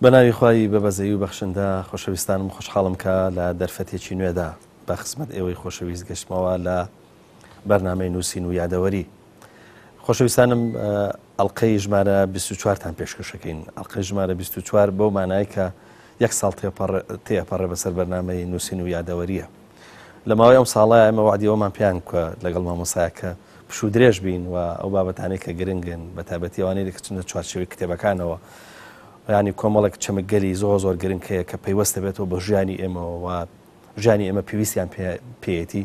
بە ناوی خوای بە بەزەیی و بەخشندە خۆشەویستانم خۆشحاڵم کە لە دەرفەتێکی نوێدا بە خزمەت ئێوەی خۆشەویست گەشتمەوە لە بەرنامەی نووسین و یادەوەری خۆشەویستانم ئەڵلقەی ژمارە 24تان پێشکەشەکەین ئەڵلقەی ژمارە 24 بەو مانای کە یەک ساڵ تێپەڕێ بەسەر بەرنامەی نووسین و یادەوەریە لە ماوەی ئەم ساڵە ئێمە وەعدی ئەوەمان پێیان کە لەگەڵ مامۆسایە کە پشوو درێژ بین و ئەو بابەتانەی کە گرنگن بە تایبەتی ئەوانەی کە چنە چوارچێوەی کتێبەکانەوە ینی کۆمەڵێک چەمکگەلی زۆر زۆر گرنگ هەیە کە پەیوەستە بێتەوە بە ژیانی ئێمەوە و ژیانی ئێمە پێویستیان پێیەتی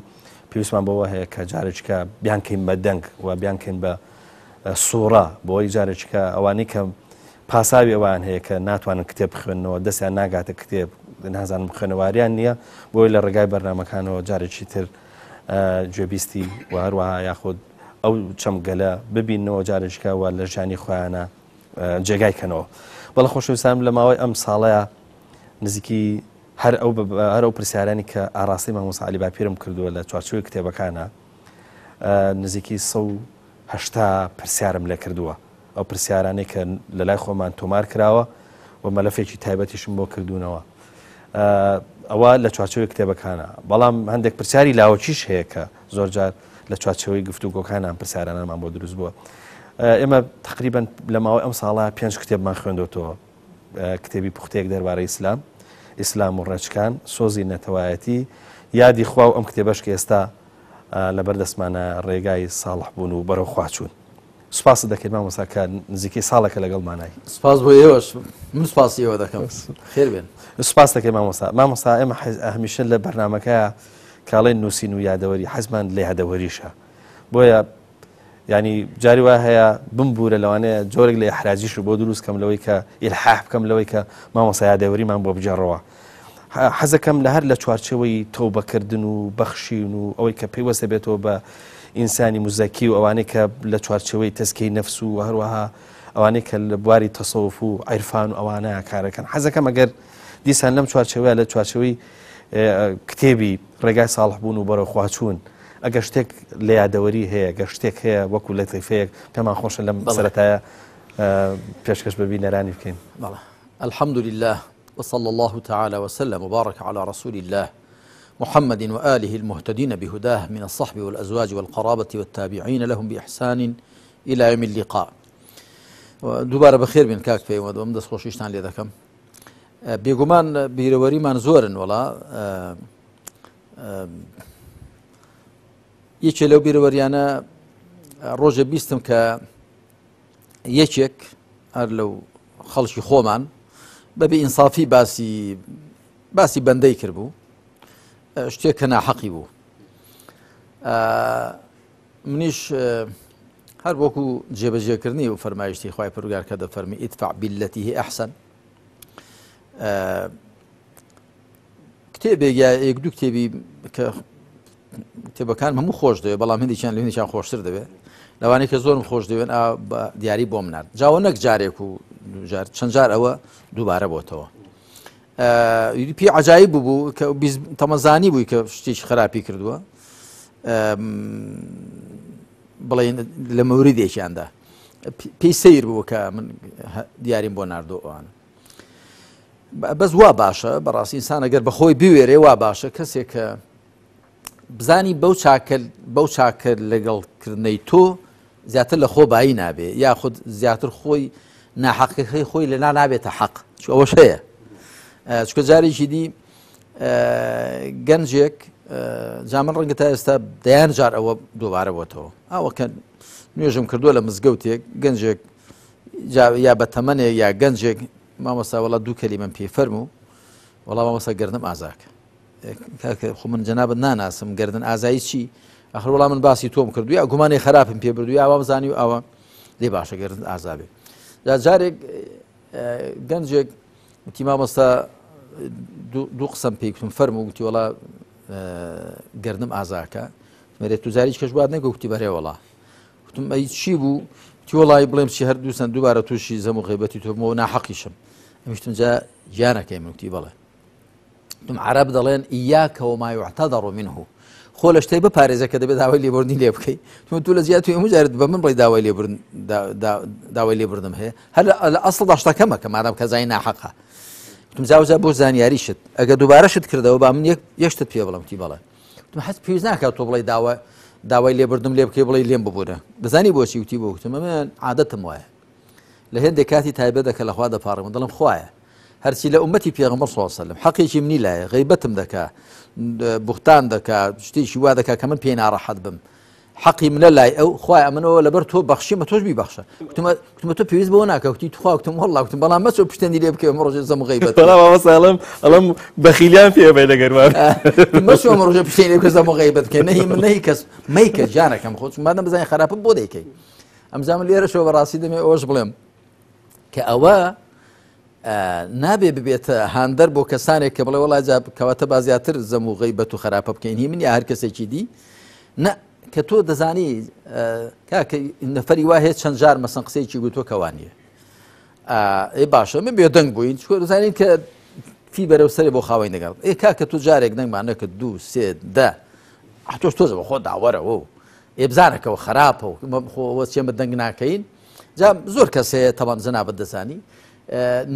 پێویستمان بەوە هەیە کە جارێکە بیانکەین بە دەنگ و بیانکەین بە سوڕە بۆی جارێکە ئەوانەی کە پاساوی ئەوەیان هەیە کە ناتوانن کتێب بخوێننەوە، دەستیان ناگاتە کتێب، نازانم خوێنەواریان نییە، بۆیە لە ڕێگای بەرنامەکانەوە جارێکی تر گوێبیستی و هەروەها یاخود ئەو چەمکگەلە ببیننەوە جارێکە و لە ژیانی خۆیانە جێگای کەنەوە. بەڵێ خۆشەویستانم لە ماوەی ئەم ساڵەیە نزیکی هەر ئەو هەر ئەو پرسیارانی کە ئاراستەی مامۆستا عەلی باپیرم کردووە لە چوارچێوەی کتێبەکانە نزیکی 180 پرسیارم لێ کردووە. ئەو پرسیارانەی کە لە لای خۆمان تۆمار کراوە و مەلەفێکی تایبەتیشم بۆ کردوونەوە ئەوە لە چوارچەوەی کتێبەکانە بەڵام هەندێک پرسیاری لاوەکیش هەیە کە زۆرجار لە چوارچەوەی گفتوگۆکانان پرسیارانەمان بۆ دروست بووە ئێمە تقریبان لە ماوەی ئەم ساڵە پێنج کتێبمان خوێندوتەوە کتێبی پوختەیەک دەربارەی ئیسلام ئیسلام و ڕێچکان سۆزی نەتەوایەتی یادی خوا و ئەم کتێبەش کە ئێستا لەبەر دەستمانە ڕێگای ساڵح بوون و بەرەو خواچوون سوپاست دەکەین مامۆستا کە نزیکەی ساڵێکە لەگەڵمانای. سوپاس بۆ ئێوەش من سوپاسی ئێوە دەکەم خێر بێن. سوپاس دەکەین مامۆستا. مامۆستا ئێمە هەمیشە لە بەرنامەکە کاڵێن نووسین و یادەوەری حەزمان لە یادەوەریشە بۆیە ینی جاری وا هەیە بمبوورە لەوانەیە جۆرێک لە ئەحراجیش بۆ دروست کەم لەوەی کە ئیلحاح بکەم لەوەی کە مامۆستا یادەوەریمان بۆ بگێڕەوە حەزەکەم لە هەر لە چوارچێوەی تەوبەکردن و بەخشین و ئەوەی کە پەیوەستە بێتەوە بە ئینسانی موزەکی و ئەوانەی کە لە چوارچێوەی تەزکیەی نەفس و هەروەها ئەوانەی کە لە بواری تەسەوف و عیرفان و ئەوانە کارەکەن حەزەکەم ئەگەر دیسان لەم چوارچێوەیە لە چوارچێوەی کتێبی ڕێگای ساڵح بوون و بەرەو خواچوون ئەگەر شتێک لە یادەوەری هەیە گەر شتێک هەیە وەکو لەتیفەیەک پێمان خۆشە لەم سەرەتایە پێشکەش بە بینەرانی بکەین. بەڵێ الحمد لله وصلى الله تعالى وسلم وبارك على رسول الله محمد وآله المهتدين بهداه من الصحب والأزواج والقرابة والتابعين لهم بإحسان إلى يوم اللقاء. دووبارە بەخێر بێن کاک پەیوەند ئەم دەستخۆشیشتان لێ دەکەم بێگومان بیرەوەریمان زۆرن وڵا یەکێ لەو بیرەوەریانە ڕۆژێ بیستم کە یەکێک هەر لەو خەڵکی خۆمان بەبێ ئینسافی باسی باسی بەندەی کردبوو شتێک کە ناحەقی بوو منیش هەر وەکو جێبەجێکردنی و فەرمایشتی خوای پەروەردگار کە دەفەرمی ادفع بالتي هي احسن کتێبێک یا یەک دوو کتێبی کە کتێبەکان هەموو خۆش دەوێت بەڵام هەندێکیان لە هەندێکیان خۆشتر دەبێت لەوانەیە کە زۆرم خۆش دەوێن دیاری بۆم نارد جاوە نەک جارێک و جار چەند جار ئەوە دووبارە بۆتەوە پێ عجایب بوو کە تەمەزانی بووی کە شتێکی خراپی کردووە بڵێن لە مەوریدێکیاندا پێی سیر بوو کە من دیاریم بۆ ناردۆ ئەوان بەس وا باشە بەڕاستی ئینسان ئەگەر بەخۆی بوێرێ وا باشە کەسێک کە بزانی بەو چاکە بەو چاکە لەگەڵ کردنەی تۆ زیاتر لە خۆ بایی نابێ یاخود زیاتر خۆی ناحەقەکەی خۆی لەنا نابێتە حەق چ ئەوەش هەیە چکە جارێکی دی گەنجێک جا من ڕەنگە تا ئێستا دەیان جار ئەوە دووبارە بۆتەوە ئەوە کە نوێژم کردووە لە مزگەوتێک گەنجێک یا بە تەمەنێک یا گەنجێک مامۆستا وەڵا دوو کەلیمەم پێ فەرموو وەڵا مامۆستا گەردنم ئازاکە کاکە خۆ من جەنابت ناناسم گردن ئازایی چی ئەخر وەڵا من باسی تۆم کردو یا گومانی خراپم پێ بردو یا وام زانی و ئەوە لێ باشە گردن ئازابێ جا جارێک گەنجێک وتی مامۆستا دوو قسەم پێی گوتم فەرموو گوتی وەڵا گردنم ئازاکە مەرێ تو جاریش کەش وات نەگو گوتی بەرێ وەڵا گوتم ئەی چی بوو گوتی وەڵی بڵێم چی هەر دووسەن دووبارە تووشی زەم و غیبەتی تۆ بمەوە ناحەقیشم ئەمیشتم جا گیانەکەی من گوتی بەڵێ گوتم عەرەب دەڵێن إياك وما يعتذر منه خۆ لە شتێک بپارێزە کە دەبێت داوای لێبوردنی لێ بکەی تۆ تو لە جیاتی هەموو جارێت بە من بڵێ داوای لێبوردن داوای لێبوردنم هەیە هەر لە ئەسڵدا شتەکەمە کە مادام کە زانی ناحەقە. وتم جاوجا بۆ زانیاریشت ئەگە دووبارەشت کردەوە با من یەک یەک شتت پێ بڵێم وتی بەڵێ وتم حەز پێویست ناکات تۆ بڵێی داوا داوای لێبردم لێ بکەی بڵێی لێم ببورە دەزانی بۆچی وتی بۆ وتم ئەمە عادەتم وایە لە هێندێک کاتی تایبەتە کە لە خوا دەپاڕێم دەڵێم خوایە هەرچی لە ئومەتی پێغەمبەر صلی الله علیه و سلم حەقێکی منی لایە غیبەتم دەکا بوختان دەکا شتێکی وا دەکا کە من پێی ناڕەحەت بم حەقی منە لای ئەو خوای ئەمنەوە لەبەر تۆ بەخشیمە تۆش بیبەخشە وتمە وتمە تۆ پێویست بەوە ناکە وتی تخوا وتم والله وتم بەڵام مەچۆ پشتێندی لێ بکەوە ڕۆژێ زەم غیبەت بەڵام مامۆستا ئەڵێم ئەڵێم بەخیلیان پێ بێ لەگەر وان مەچۆ ئەم ڕۆژێ پشتێن لێ بکە زەم غیبەت بکەی نەهی من نەهی کەس مەیکە گیانەکەم خۆ چون مادەم بزانین خراپە بۆ دەیکەی ئەمجا من لێرەشەوە بەڕاستی دەمێ ئەوەش بڵێم کە ئەوە نابێ ببێتە هاندەر بۆ کەسانێک کە بڵێ وڵا جا کەواتە با زیاتر زەم و غەیبەت و خراپە بکەین هی من یا هەر کەسێکی دی نە کە تۆ دەزانی کاکە نەفەری وا هەیە چەند جار مەسەن قسەیەکی گوتووە کەوانیە ئێ باشە من بێدەنگ بووین چکۆ دەزانین کە فی بەرەو سەرێ بۆ خاوەی دەگەڕ ئێ کاکە تۆ جارێک دەنگمان نەکرد دوو سێ دە تۆش تۆزە بە خۆ داوەرەوە و ئێ بزانەکەەوە خراپە و خۆ چێمە دەنگ ناکەین جا زۆر کەس هەیە تەبان جەنابت دەزانی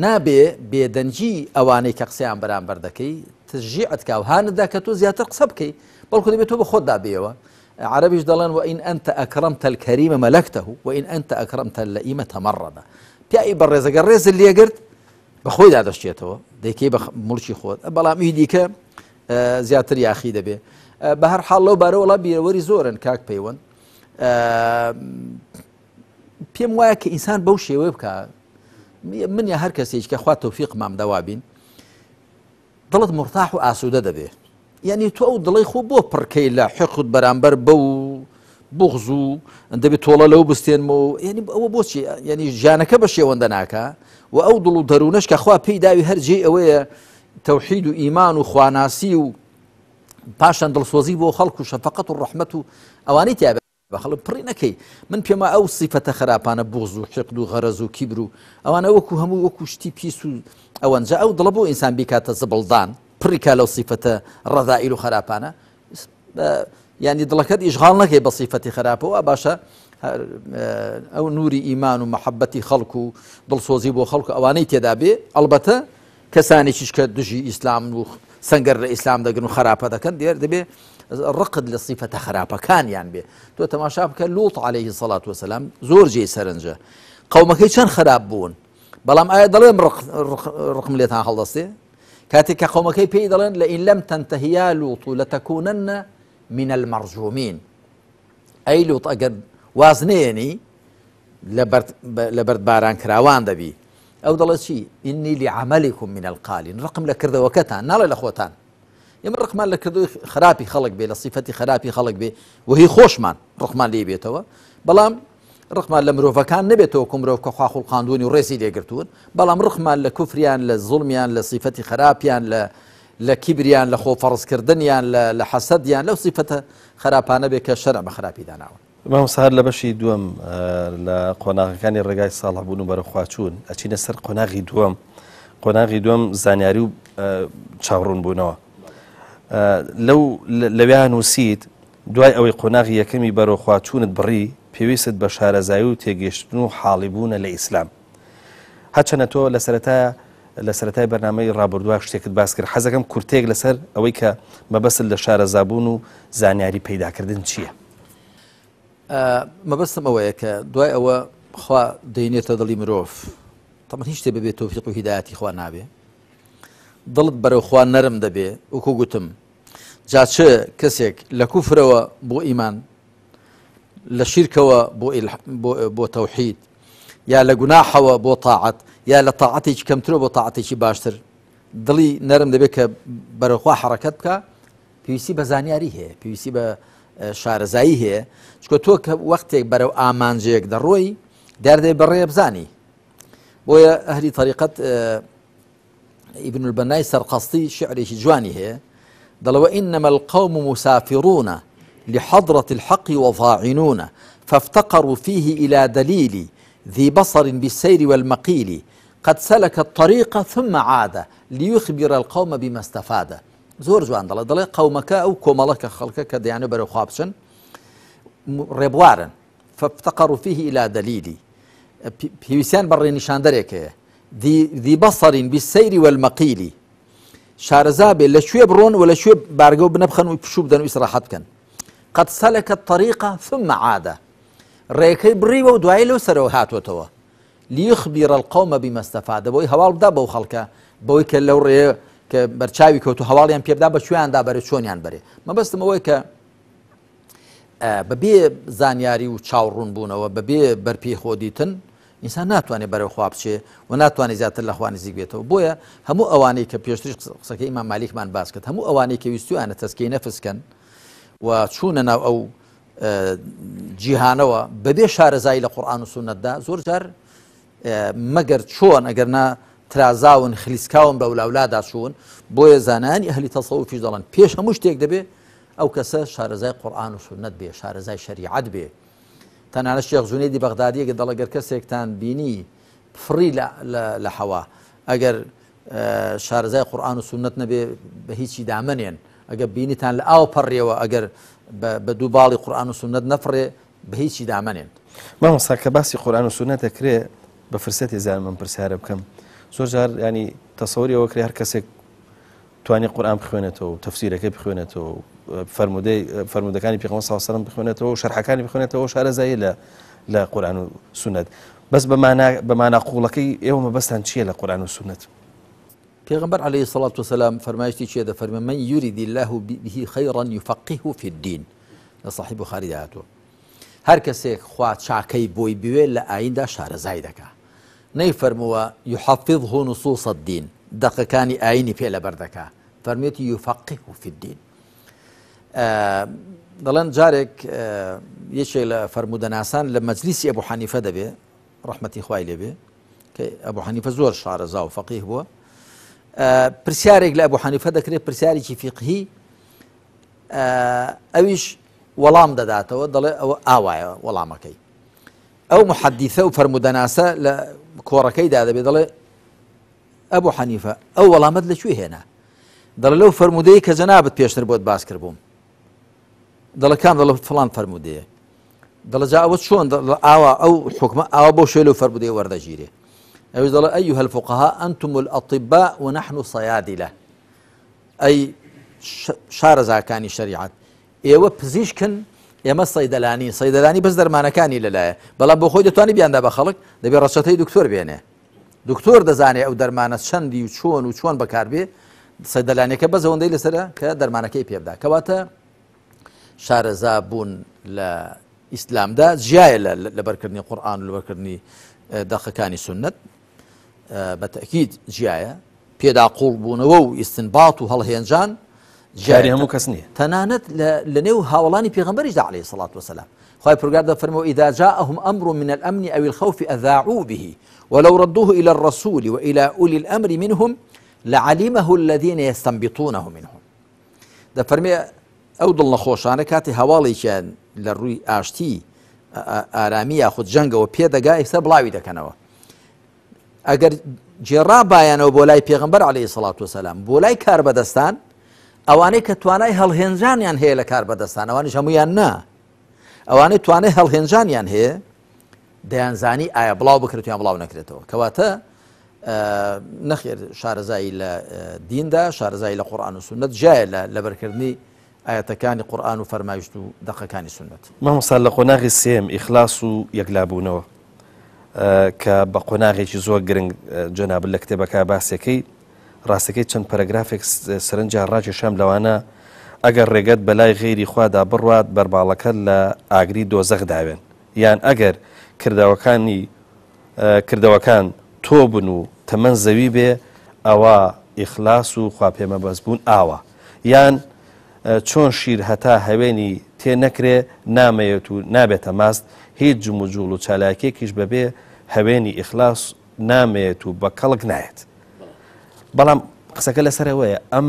نابێ بێدەنگی ئەوانەی کە قسەیان بەرامبەر دەکەی تشجیعت کا و هانت دا کە تۆ زیاتر قسە بکەی بەڵکو دەبێت تۆ بە خۆتدا بێەوە عەرەبیش دەڵێن وإن أنت أكرمت الكريم ملكته وإن أنت أكرمت اللئيم تمرد پیاوی بەڕێزەگە ڕێزت لێگرت بە خۆیدا دەشتێتەوە دەیکەی بە مڵکی خۆت بەڵام ئی دیکە زیاتر یاخی دەبێ بە هەر حاڵ لەو بارەوە وڵا بیرەوەری زۆرن کاک پەیوەند پێم وایە کە ئینسان بەو شێوەیە بکە من یا هەر کەسێک کە خوا تەوفیقمام دەوابین دڵت مرتاح و ئاسوودە دەبێ یعنی تۆ ئەو دڵی خۆ بۆ پڕکەی لە حقود بەرامبەر بەو بغز و دەبێت تۆڵە لەو بستێنمەوە یعنی ئەوە بۆچی یعنی ژیانەکە بە شێوەندە ناکە و ئەو دڵ و دەروونەش کە خوا پێی داوی هەر جێی ئەوەیە تەوحید و ئیمان و خواناسی و پاشان دڵسۆزی بۆ خەڵک و شەفقەت و ڕەحمەت و ئەوانەی تیا بە خەڵک پڕی نەکەی من پێم ئەو سیفەتە خراپانە بغز و حقد و غەرەز و کیبر و ئەوانە وەکو هەموو وەکو شتی پیس و ئەوەنجا ئەو دڵە بۆ ئینسان بیکاتە زبڵدان پڕی کا لەو سیفەتە ڕەزائیل و خراپانە یعنی دڵەکەت ئیشغال نەکەی بە سیفەتی خراپەوە باشە ئەو نوری ئیمان و محەبەتی خەڵک و دڵسۆزی بۆ خەڵک ئەوانەی تێدا بێ ئەڵبەتە کەسانێکیش کە دژی ئیسلامن و سەنگەر لە ئیسلام دەگرن و خراپە دەکەن دێر دەبێ ڕقت لە سیفەتە خراپەکانیان بێ تۆ تەماشا بکە لوط عليه الصلاة والسلام زۆر جێی سەرنجە قەومەکەی چەند خراپ بوون بەڵام ئایا دەڵێم ڕقم لێتان هەڵدەستێ کاتێک کە قەومەکەی پێی دەڵێن لئن لم تنته يا لوط لتكونن من المرجومين ئەی لوط ئەگەر واز نێنی لە بەرد باران کراوان دەبی ئەو دەڵێ چی إني لعملكم من القالين ڕقم لە کردەوەکەتان ناڵێ لە خۆتان ئێمە ڕقمان لە کردەوەی خراپی خەڵک بێ لە سیفەتی خراپی خەڵک بێ و هی خۆشمان ڕقمان لێ بێتەوە بەڵام ڕقمان لە مرۆڤەکان نەبێتەوە کو مرۆڤ کە خوا خوڵقاندونی و ڕێزی لێگرتوون بەڵام ڕقمان لە کوفریان لە زوڵمیان لە سیفەتی خراپیان لە لە کیبریان لە خۆ فەڕزکردنیان لە لە حەسەدیان لەو سیفەتە خراپانە بێ کە شەرع بە خراپی داناون. مامۆستا هەر لە بەشی دووەم لە قۆناغەکانی ڕێگای ساڵحبوون و بەرەوخواچوون ئەچینە سەر قۆناغی دووەم قۆناغی دووەم زانیاری و چاوڕوون بوونەوە لەو لەویا نووسیت دوای ئەوەی قۆناغی یەکەمی بەرەوخواچوونت بڕی پێویستت بە شارەزایی و تێگەشتن و حاڵیبوونە لە ئیسلام هەچەنە تۆ لە سەرەتای لە سەرەتای بەرنامەی ڕابردووە شتێکت باس کرد حەزەکەم کورتەیەک لەسەر ئەوەی کە مەبەست لە شارەزابوون و زانیاری پەیداکردن چییە؟ مەبەستم ئەوەیە کە دوای ئەوە خوا دەینێتە دڵی مرۆڤ تەمە هیچ شتێ بەبێ تۆفیق و هیدایەتی خوا نابێ دڵت بەرەو خوا نەرم دەبێ وەکو گوتم جا چ کەسێک لە کوفرەوە بۆ ئیمان لە شیرکەوە بۆ تەوحید یا لە گوناحەوە بۆ تاعەت یا لە تاعەتێکی کەمترەوە بۆ تاعەتێکی باشتر دڵی نەرم دەبێت کە بەرەوخوا حرەکەت بکە پێویستی بە زانیاری هەیە پێویستی بە شارەزایی هەیە چکە تۆ کە وەختێک بەرەو ئامانجێک دەڕۆی دیار دەبێت بەڕێ بزانی بۆیە ئەهلی تەریقەت ابن البنای سەرقەستی شعرێکی جوانی هەیە دەڵەوە إنما القوم مسافرون لحضرة الحق وضاعنون فافتقروا فيه إلى دليل ذي بصر بالسير والمقيل قد سلك الطريق ثم عاد ليخبر القوم بما استفاد زۆر جوان دەڵێ دەڵێ قەومەکە ئەو کۆمەڵە کە خەڵکە کە دەیانە بەرەو خوا بچن ڕێبوارن فافتقروا فيه إلى دليل پێویستیان بە ڕێنیشاندەرێک هەیە. ذی بصر بالسیر والمقیل، شارەزا بێ لە کوێ بڕۆن و لە کوێ بارگە و بنە بخەن و پشوو بدەن و ئیسراحەت بکەن. قد سلک الطریق ثم عاد، ڕێکەی بڕیوە و دوایی لەو سەرەوە هاتۆتەوە. لیخبر القوم بما استفاد، بۆی هەواڵ بدا بەو خەڵکە بەوەی کە لەو ڕێ کە بەرچاوی کەوت و هەواڵیان پێ بدا بە کوێیاندا بەرێ چۆنیان بەرێ. مەبەستم ئەوەیە کە بەبێ زانیاری و چاوڕوون بوونەوە، بەبێ بەرپێی خۆ دیتن، ئینسان ناتوانێت بەرەو خوا بچێ و ناتوانێت زیاتر لە خوا نزیک بێتەوە. بۆیە هەموو ئەوانەی کە پێشتریش قسەکەی ئیمام مالیکمان باس کرد، هەموو ئەوانەی کە ویستویانە تەزکیەی نەفس کەن و چوونە ناو ئەو جیهانەوە بەبێ شارەزایی لە قورئان و سوننەتدا، زۆر جار مەگەر چۆن ئەگەر نا ترازاون خلیسکاون بە ولاولادا چوون. بۆیە زانایانی ئەهلی تەسەوفیش دەڵێن پێش هەموو شتێک دەبێ ئەو کەسە شارەزای قورئان و سوننەت بێ، شارەزای شەریعەت بێ. تەنانەت شێخ جونەیدی بەغدادی ئەگەر دەڵێ گەر کەسێکتان بینی فڕی لە حەوا، ئەگەر شارەزای قورئان و سوننەت نەبێ بە هیچی دامەنێن، ئەگەر بینیتان لە ئاو پەڕیەوە ئەگەر بە دوو باڵی قورئان و سوننەت نەفڕێ بە هیچی دامەنێن. مامۆستا کە باسی قورئان و سوننەت دەکرێ بە فرسەتی زانم ئەم پرسیارە بکەم، زۆر جار ینی تەسەوری ئەوە کرێ هەر کەسێک توانی قورئان بخوێنێتەوە و تەفسیرەکەی بخوێنێتەوە و فەرموودەی فەرموودەکانی پێغەمبەر صلی الله علیه و سلم بخوێنێتەوە و شەرحەکانی بخوێنێتەوە و شارەزایی لە لە قورئان و سوننەت، بەس بە مانا بە مانا قووڵەکەی ئێوە مەبەستان چییە لە قورئان و سوننەت؟ پێغەمبەر علیه الصلاة والسلام فەرمایشتی چییە؟ دەفەرمێ من یرید الله به خیرا یفقهه فی الدین، لە صحیح بخاریدا هاتووە. هەر کەسێک خوا چاکەی بۆی بوێ لە ئاییندا شارەزای دەکا. نەیفەرمووە یحفظه نصوص الدین، دەقەکانی ئایینی پێ لەبەر دەکا، فەرموویەتی یفقهه فی الدین. دەڵێن جارێک یەکێک لە فەرموودەناسان لە مەجلیسی ئەبوو حەنیفە دەبێ ڕەحمەتی خوای لێبێ، کە ئەبوو حەنیفە زۆر شارەزا و فەقیه بووە، پرسیارێک لە ئەبوو حەنیفە دەکرێت، پرسیارێکی فیقهی، ئەویش وەڵام دەداتەوە، دەڵێ ئەوە ئاوایە وەڵامەکەی. ئەو محەدیثە و فەرموودەناسە لە کۆڕەکەیدا دەبێ، دەڵێ ئەبوو حەنیفە ئەو وەڵامەت لەکوێ هێنا؟ دەڵێ لەو فەرموودەی کە جەنابت پێشتر بۆت باس کردبووم. دەڵێ کام؟ دەڵێ فڵان فەرموودەیە. دەڵێ جا ئەوە چۆن؟ دەڵێ ئاوا ئەو حکمە ئاوا بۆ شوێ لەو فەرموودەیە وەردەگیرێ. ئەویش دەڵێ ئەیها الفقهاء أنتم الأطباء ونحن صيادلة. ئەی شارەزاکانی شەریعەت ئێوە پزیشکن ئێمە سەیدەلانین، سەیدەلانی بەس دەرمانەکانی لەلایە، بەڵام بۆ خۆی دەتوانێت بیاندا بە خەڵک، دەبێ ڕەچەتەی دکتۆر بێنێ. دکتۆر دەزانێ ئەو دەرمانە چەندی و چۆن و چۆن بەکاربێ، سەیدەلانیەکە بەس ئەوەندەی لەسەرە کە دەرمانەکەی پێ بدا. کەواتە شارەزا بوون لە ئیسلامدا جیایە لە لەبەرکردنی قورئان و لەبەرکردنی دەقەکانی سوننەت، بە تەئکید جیایە. پێدا قوڵ بوونەوە و ئیستنباط و هەڵهێنجان جاری هەموو کەس نییە. تەنانەت لە نێو هاوڵانی پێغەمبەریشدا عەلەیهی سەڵات وەسەلام خوای پەروەردگار دەفەرموو إذا جاءهم أمر من الأمن أو الخوف أذاعوا به ولو ردوه إلى الرسول وإلى أولي الأمر منهم لعلمه الذين يستنبطونه منهم. دەفەرمێ ئەو دڵنەخۆشانە کاتی هەواڵێکیان لە ڕووی ئاشتی ئارامی یاخود جەنگەوە پێدەگا ئێستا بڵاوی دەکەنەوە. ئەگەر گێڕابایانەوە بۆ لای پێغەمبەر عەلەیهی سەڵات وسەلام، بۆ لای کاربەدەستان، ئەوانەی کە توانای هەڵهێنجانیان هەیە لە کاربەدەستان، ئەوانیش هەمویان نا، ئەوانەی توانای هەڵهێنجانیان هەیە دەیانزانی ئایا بڵاو بکرێت یان بڵاو نەکرێتەوە. کەواتە نەخێر شارەزایی لە دیندا، شارەزایی لە قورئان و سوننەت جیایە لە لەبەرکردنی ئایەتەکانی قورئان و فەرمایشت و دەقەکانی سوننەت. مامۆستا لە قۆناغی سێیەم ئیخلاس و یەکلابوونەوە کە بە قۆناغێکی زۆر گرنگ جەنابت لە کتێبەکە باسێکەی ڕاستەکەی چەند پەرەگرافێک سەرنجیان ڕاکێشام لەوانە ئەگەر ڕێگەت بەلای غەیری خوادا بڕوات بەرباڵەکەت لە ئاگری دۆزەخ داوێن یان ئەگەر کردەوەکانی کردەوەکان تۆ بن و تەمەن زەوی بێ ئەوا ئیخلاس و خواپێمەبەست بوون ئاوا یان چۆن شیر هەتا هەوێنی تێ نەکرێ نامەیەت و نابێتە ماست هیچ جموجوڵ و چالاکیەکیش بەبێ هەوێنی ئیخلاس نامەیەت و بە کەڵک نایەت. بەڵام قسەکە لەسەر ئەوەیە ئەم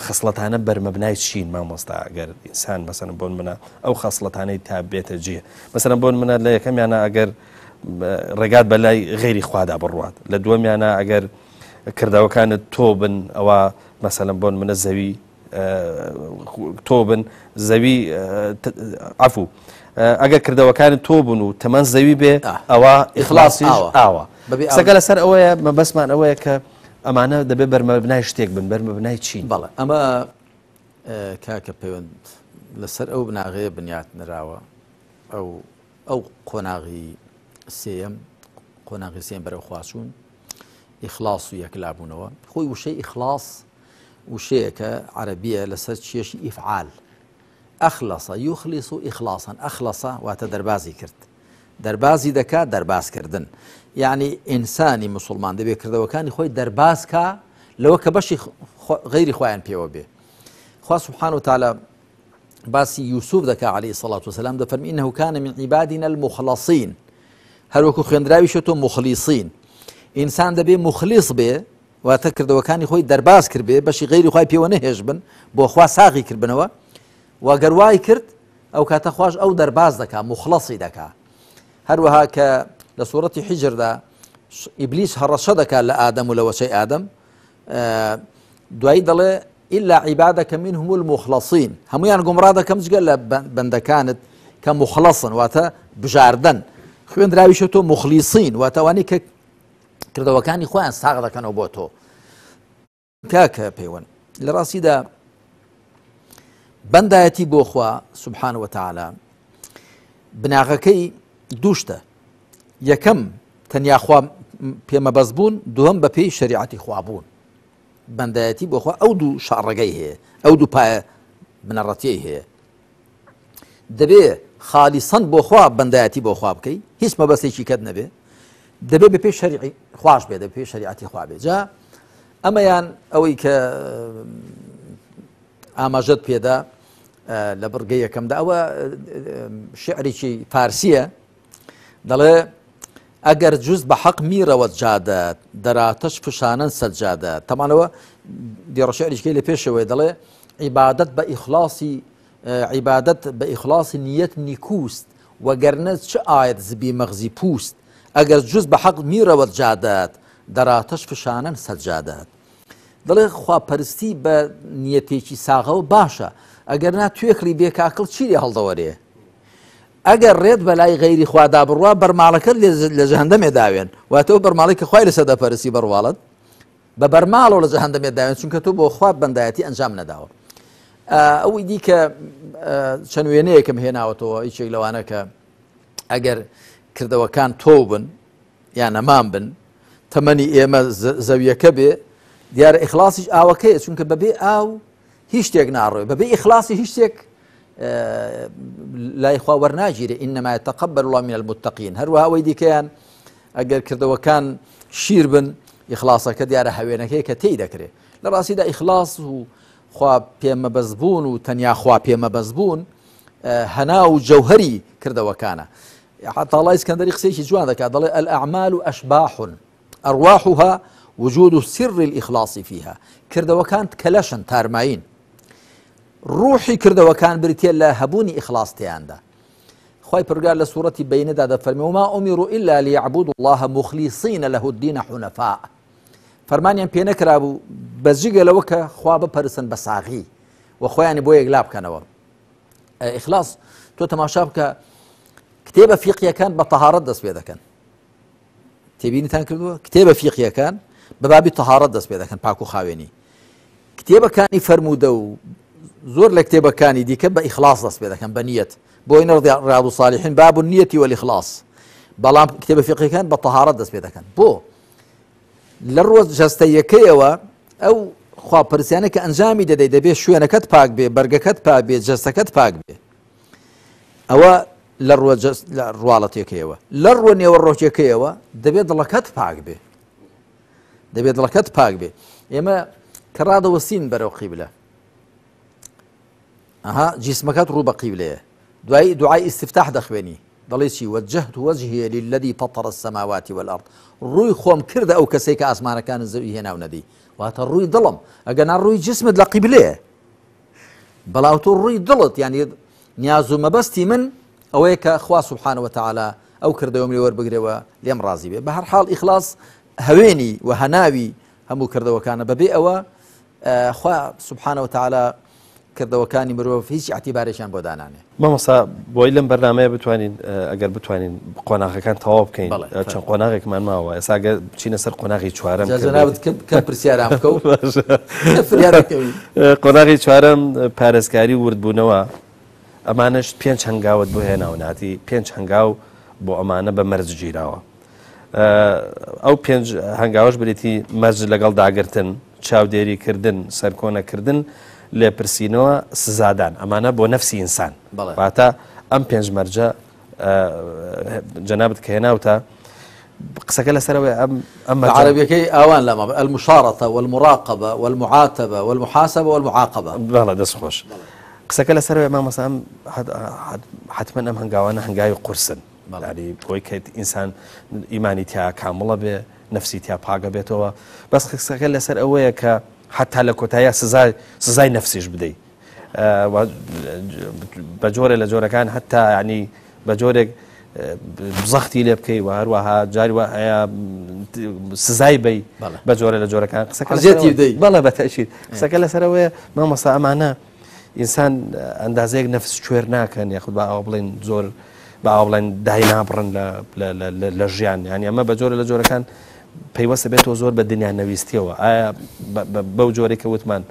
خەسڵەتانە بەرمەبنای چین مامۆستا ئەگەر ئینسان مەسەن بۆن منە ئەو خەسڵەتانەی تا بێتە جێ مەسەن بۆن منە لە یەکەمیانە ئەگەر ڕێگات بە لای غێری خوادا بڕوات لە دووەمیانە ئەگەر کردەوەکانت تۆ بن ئەوە مەسەلەن بۆن منە زەوی تۆ بن زەوی عفو ئەگەر کردەوەکانت تۆ بن و تەمەن زەوی بێ ئەوە ئیخلاصیش ئاوە. قسەکە لەسەر ئەوەیە مەبەستمان ئەوەیە کە ئەمانە دەبێت بەرمەبنای شتێک بن بەرمەبنای چین؟ بەڵێ ئەمە کاکە پەیوەند لەسەر ئەو بناغەیە بنیات نراوە ئەو ئەو قۆناغی سێیەم قۆناغی سێم بەرەو خواچوون ئیخلاص و یەکلابوونەوە خۆی وشەی ئیخلاص وشەیەکە عەرەبیە لەسەر چێشی ئیفعال ئەخلص یخلص ئیخلاصا ئەخلص واتە دەربازی کرد دەربازی دەکا دەربازکردن یعنی ئینسانی مسلمان دەبێ کردەوەکانی خۆی دەرباز کا لەوە کە بەشی غەیری خۆیان پێوە بێ خوا سبحانه وتعالى باسی یوسف دەکا عليه الصلاة والسلام دەفەرمی إنه كان من عبادنا المخلصين هەروەکو خوێندراویشە تۆ مخلیصین ئینسان دەبێ مخلیص بێ واتە کردەوەکانی خۆی دەرباز کردبێ بەشی غەیری خوای پێوە نەهێشت بن بۆ خوا ساغی کردبنەوە و گەر وای کرد ئەو کاتە خواش ئەو دەرباز دەکا مخلصی دەکا هەروەها کە لە سوورەتی حیجردا ئیبلیس هەڕەشە دەکات لە ئادەم و لە وەچەی ئادەم دوایی دەڵێ إلا عبادك منهم المخلصين هەمویان گومڕا دەکەم جگە لە بەندەکانت کە مخلصن واتە بژاردەن خوێندراویشە تۆ مخلیصین واتەوانی کە کردەوەکانی خۆیان ساغ دەکەنەوە بۆ تۆ کاکە پەیوەند لە ڕاستیدا بەندایەتی بۆ خوا سبحان وتعالى بناغەکەی دووشتە یەکەم تەنیا خوا پێمەبەست بوون دووەم بە پێی شریعەتی خوا بوون بەندایەتی بۆ خوا ئەو دوو شاڕەگەی هەیە ئەو دوو پایە بنەڕەتیەی هەیە دەبێ خالیسەن بۆ خوا بەندایەتی بۆ خوا بکەی هیچ مەبەستێکی کەت نەبێ دەبێ بە پێی شەریعی خواش بێ دەبێ پێی شەریعەتی خوا بێ جا ئەمەیان ئەوەی کە ئاماژەت پێدا لە بڕگەی یەکەمدا ئەوە شعرێکی فارسیە دەڵێ ئەگەر جوز بە حەق میرەوە جادە دەراتەش فشانن سەجادە تەمانەوە دێڕە شعریشکەی لە پێشەوەی دەڵێ عیبادەت بە ئیخلاصی عیبادەت بە ئیخلاصی نیەت نیکوست وەگەرنە چ ئایەت زبی مەغزی پوست ئەگەر جوز بە حەق میرەوە جادەت دەراتەش فشانن سەجادەت دەڵێ خواپەرستی بە نیەتێکی ساغەوە باشە ئەگەر نا توێکڵی بێکاکڵ چی لێ هەڵدەوەرێ ئەگەر ڕێت بەلای غەیری خوادا بڕوا بەرماڵەکەت لە جەهەندەمێ داوێن واتە ئەو بەرماڵەی کە خوای لەسەر دەپەرستی بەڕواڵەت بە بەرماڵەوە لە جەهەندەمێ داوێن چونکە تۆ بۆ خوا بەندایەتی ئەنجام نەداوە ئەوەی دیکە چەند وێنەیەکم هێناوەتەوە یەکێک لەوانە کە ئەگەر کردەوەکان تۆ بن یا نەمام بن تەمەنی ئێمە زەویەکە بێ دیارە ئیخلاسیش ئاوەکەیە چونکە بەبێ ئاو هیچ شتێک ناڕۆێ بەبێ ئیخلاسی هیچ شتێک لای خوا وەرناگیرێ إنما يتقبل الله من المتقين هەروەها ئەوەی دیکەیان ئەگەر کردەوەکان شیر بن ئیخلاصەکە دیارە هەوێنەکەی کە تێی دەکرێت لە ڕاستیدا ئیخلاص و خوا پێمەبەستبوون و تەنیا خوا پێمەبەستبوون هەنا و جەوهری کردەوەکانە عەتاڵای اسکندری قسەیەکی جوان دەکات دەڵێ الأعمال أشباح أرواحها وجود سر الإخلاص فيها کردەوەکان کەلەشن تارمایین ڕوحی کردەوەکان بریتە لە هەبوونی ئیخلاص تیاندا خی پرگار لە سوورەتی بینەدا دەفەرمی وما أمروا إلا ليعبدوا الله مخلصين له الدين حنفاء فەرمانیان پێ نەکرابوو بە جگە لەوە کە خوا بپەرسن بە ساغی و خۆیانی بۆ یەکلا بکەنەوە ئیخلاص تۆ تەماشا بکە کتێبە فیقیەکان بە تەهارەت دەست پێ دەکەن تێبینیتان کردووە کتێبە فیقیەکان بە بابی تەهارەت دەست پێ دەکەن پاک و خاوێنی کتێبەکانی فەرموودە و زۆر لە کتێبەکانی دیکە بە ئیخلاص دەست پێ دەکەن بە نیەت بۆی ڕیاض الصالحین باب النیەتی والإخلاص بەڵام کتێبە فیقیەکان بە تەهارەت دەست پێ دەکەن بۆ لە ڕووە جەستەیەکەیەوە ئەو خواپەرستیانە کە ئەنجامی دەدەی دەبێ شوێنەکەت پاک بێ بەرگەکەت پاک بێ جەستەکەت پاک بێ ئەوە لە ڕووە لە ڕواڵەتێکەیەوە لە ڕووە نێوەڕۆکێکەیەوە دەبێت دڵەکەت پاک بێ دەبێت دڵەکەت پاک بێ ئێمە کە ڕادەوەستین بەرەو قیبلە ئەها جیسمەکەت ڕوو بە قیبلەیە دوایی دوعای ئیستفتاح دەخوێنی دەڵێ چی وجهت وجهی للذی فطر السماوات والارض ڕووی خۆم کردە ئەو کەسەی کە ئاسمانەکان زەوی هێناو نەدی واتە ڕووی دڵم ئەگەنا ڕووی جسمت لە قیبلەیە بەڵام تۆ ڕووی دڵت یعنی نیاز و مەبەستی من ئەوەیە کە خوا سبحانە وتعالی ئەو کردەوەم لێ وەربگرێەوە لێم ڕازی بێ بە هەر حاڵ ئیخلاص هەوێنی و هەناوی هەموو کردەوەکانە بەبێ ئەوە. خوا سبحانە وتعالی کردەوەکانی مرۆڤ هیچ ئیعتیبارێکیان بۆ دانانێ. مامۆستا بۆی لەم بەرنامەیە بتوانین ئەگەر بتوانین قۆناغەکان تەواو بکەین چەند قۆناغێکمان ماوە ئێستا گەر بچینە سەر قۆناغی چوارەم جەنابت کەم پرسیاران بکە و قۆناغی چوارەم پارێزکاری و وردبوونەوە ئەمانەش پێنج هەنگاوت بۆ هێناوناتی پێنج هەنگاو بۆ ئەمانە بە مەرج گیراوە ئەو پێنج هەنگاوەش بریتی مەرج لەگەڵ داگرتن، چاودێریکردن، سەرکۆنەکردن، لێپرسینەوە، سزادان، ئەمانە بۆ نەفسی ئینسان. واتە ئەم پێنج مەرجە جەنابت کە هێناوتە قسەکە لەسەرەوەی ئەم ئەم عربیەکەی ئاوان لەمە المشارطة والمراقبة والمعاتبة والمحاسبة والمعاقبة بەڵێ دەست خۆش قسەکە لەسەرەوەی مامۆستا ئەم حتمما ئەم هەنگاوانە هەنگاوی قورسن یانی بۆی کە ئینسان ئیمانی تیا کامڵە بێ نەفسی تیا پاگە بێتەوە بەس قسەکە لەسەر ئەوەیە کە حتا لە کۆتایە سزای سزای نەفسیش بدەیت بە جۆرە لە جۆرەکان حتا ینی بە جۆرێک زەختی لێ بکەی و هەروەها جاری وە هەیە سزای بی بە جۆرە لە جۆرەکان قسەکە بەڵێ بە تەشید قسەکە لەسەرەوەیە مامۆستا ئەمانە ئینسان ئەندازەیەک نەفس کوێر ناکەن یاخود با ئاوا بڵێن زۆر با ئاوا بڵێن دای نابڕن لە ژیان یانی ئەمە بە جۆرە لە جۆرەکان پەیوەستە بێتەوە زۆر بە دنیا نەویستیەوە ئایا بەو جۆرێک کە وتمان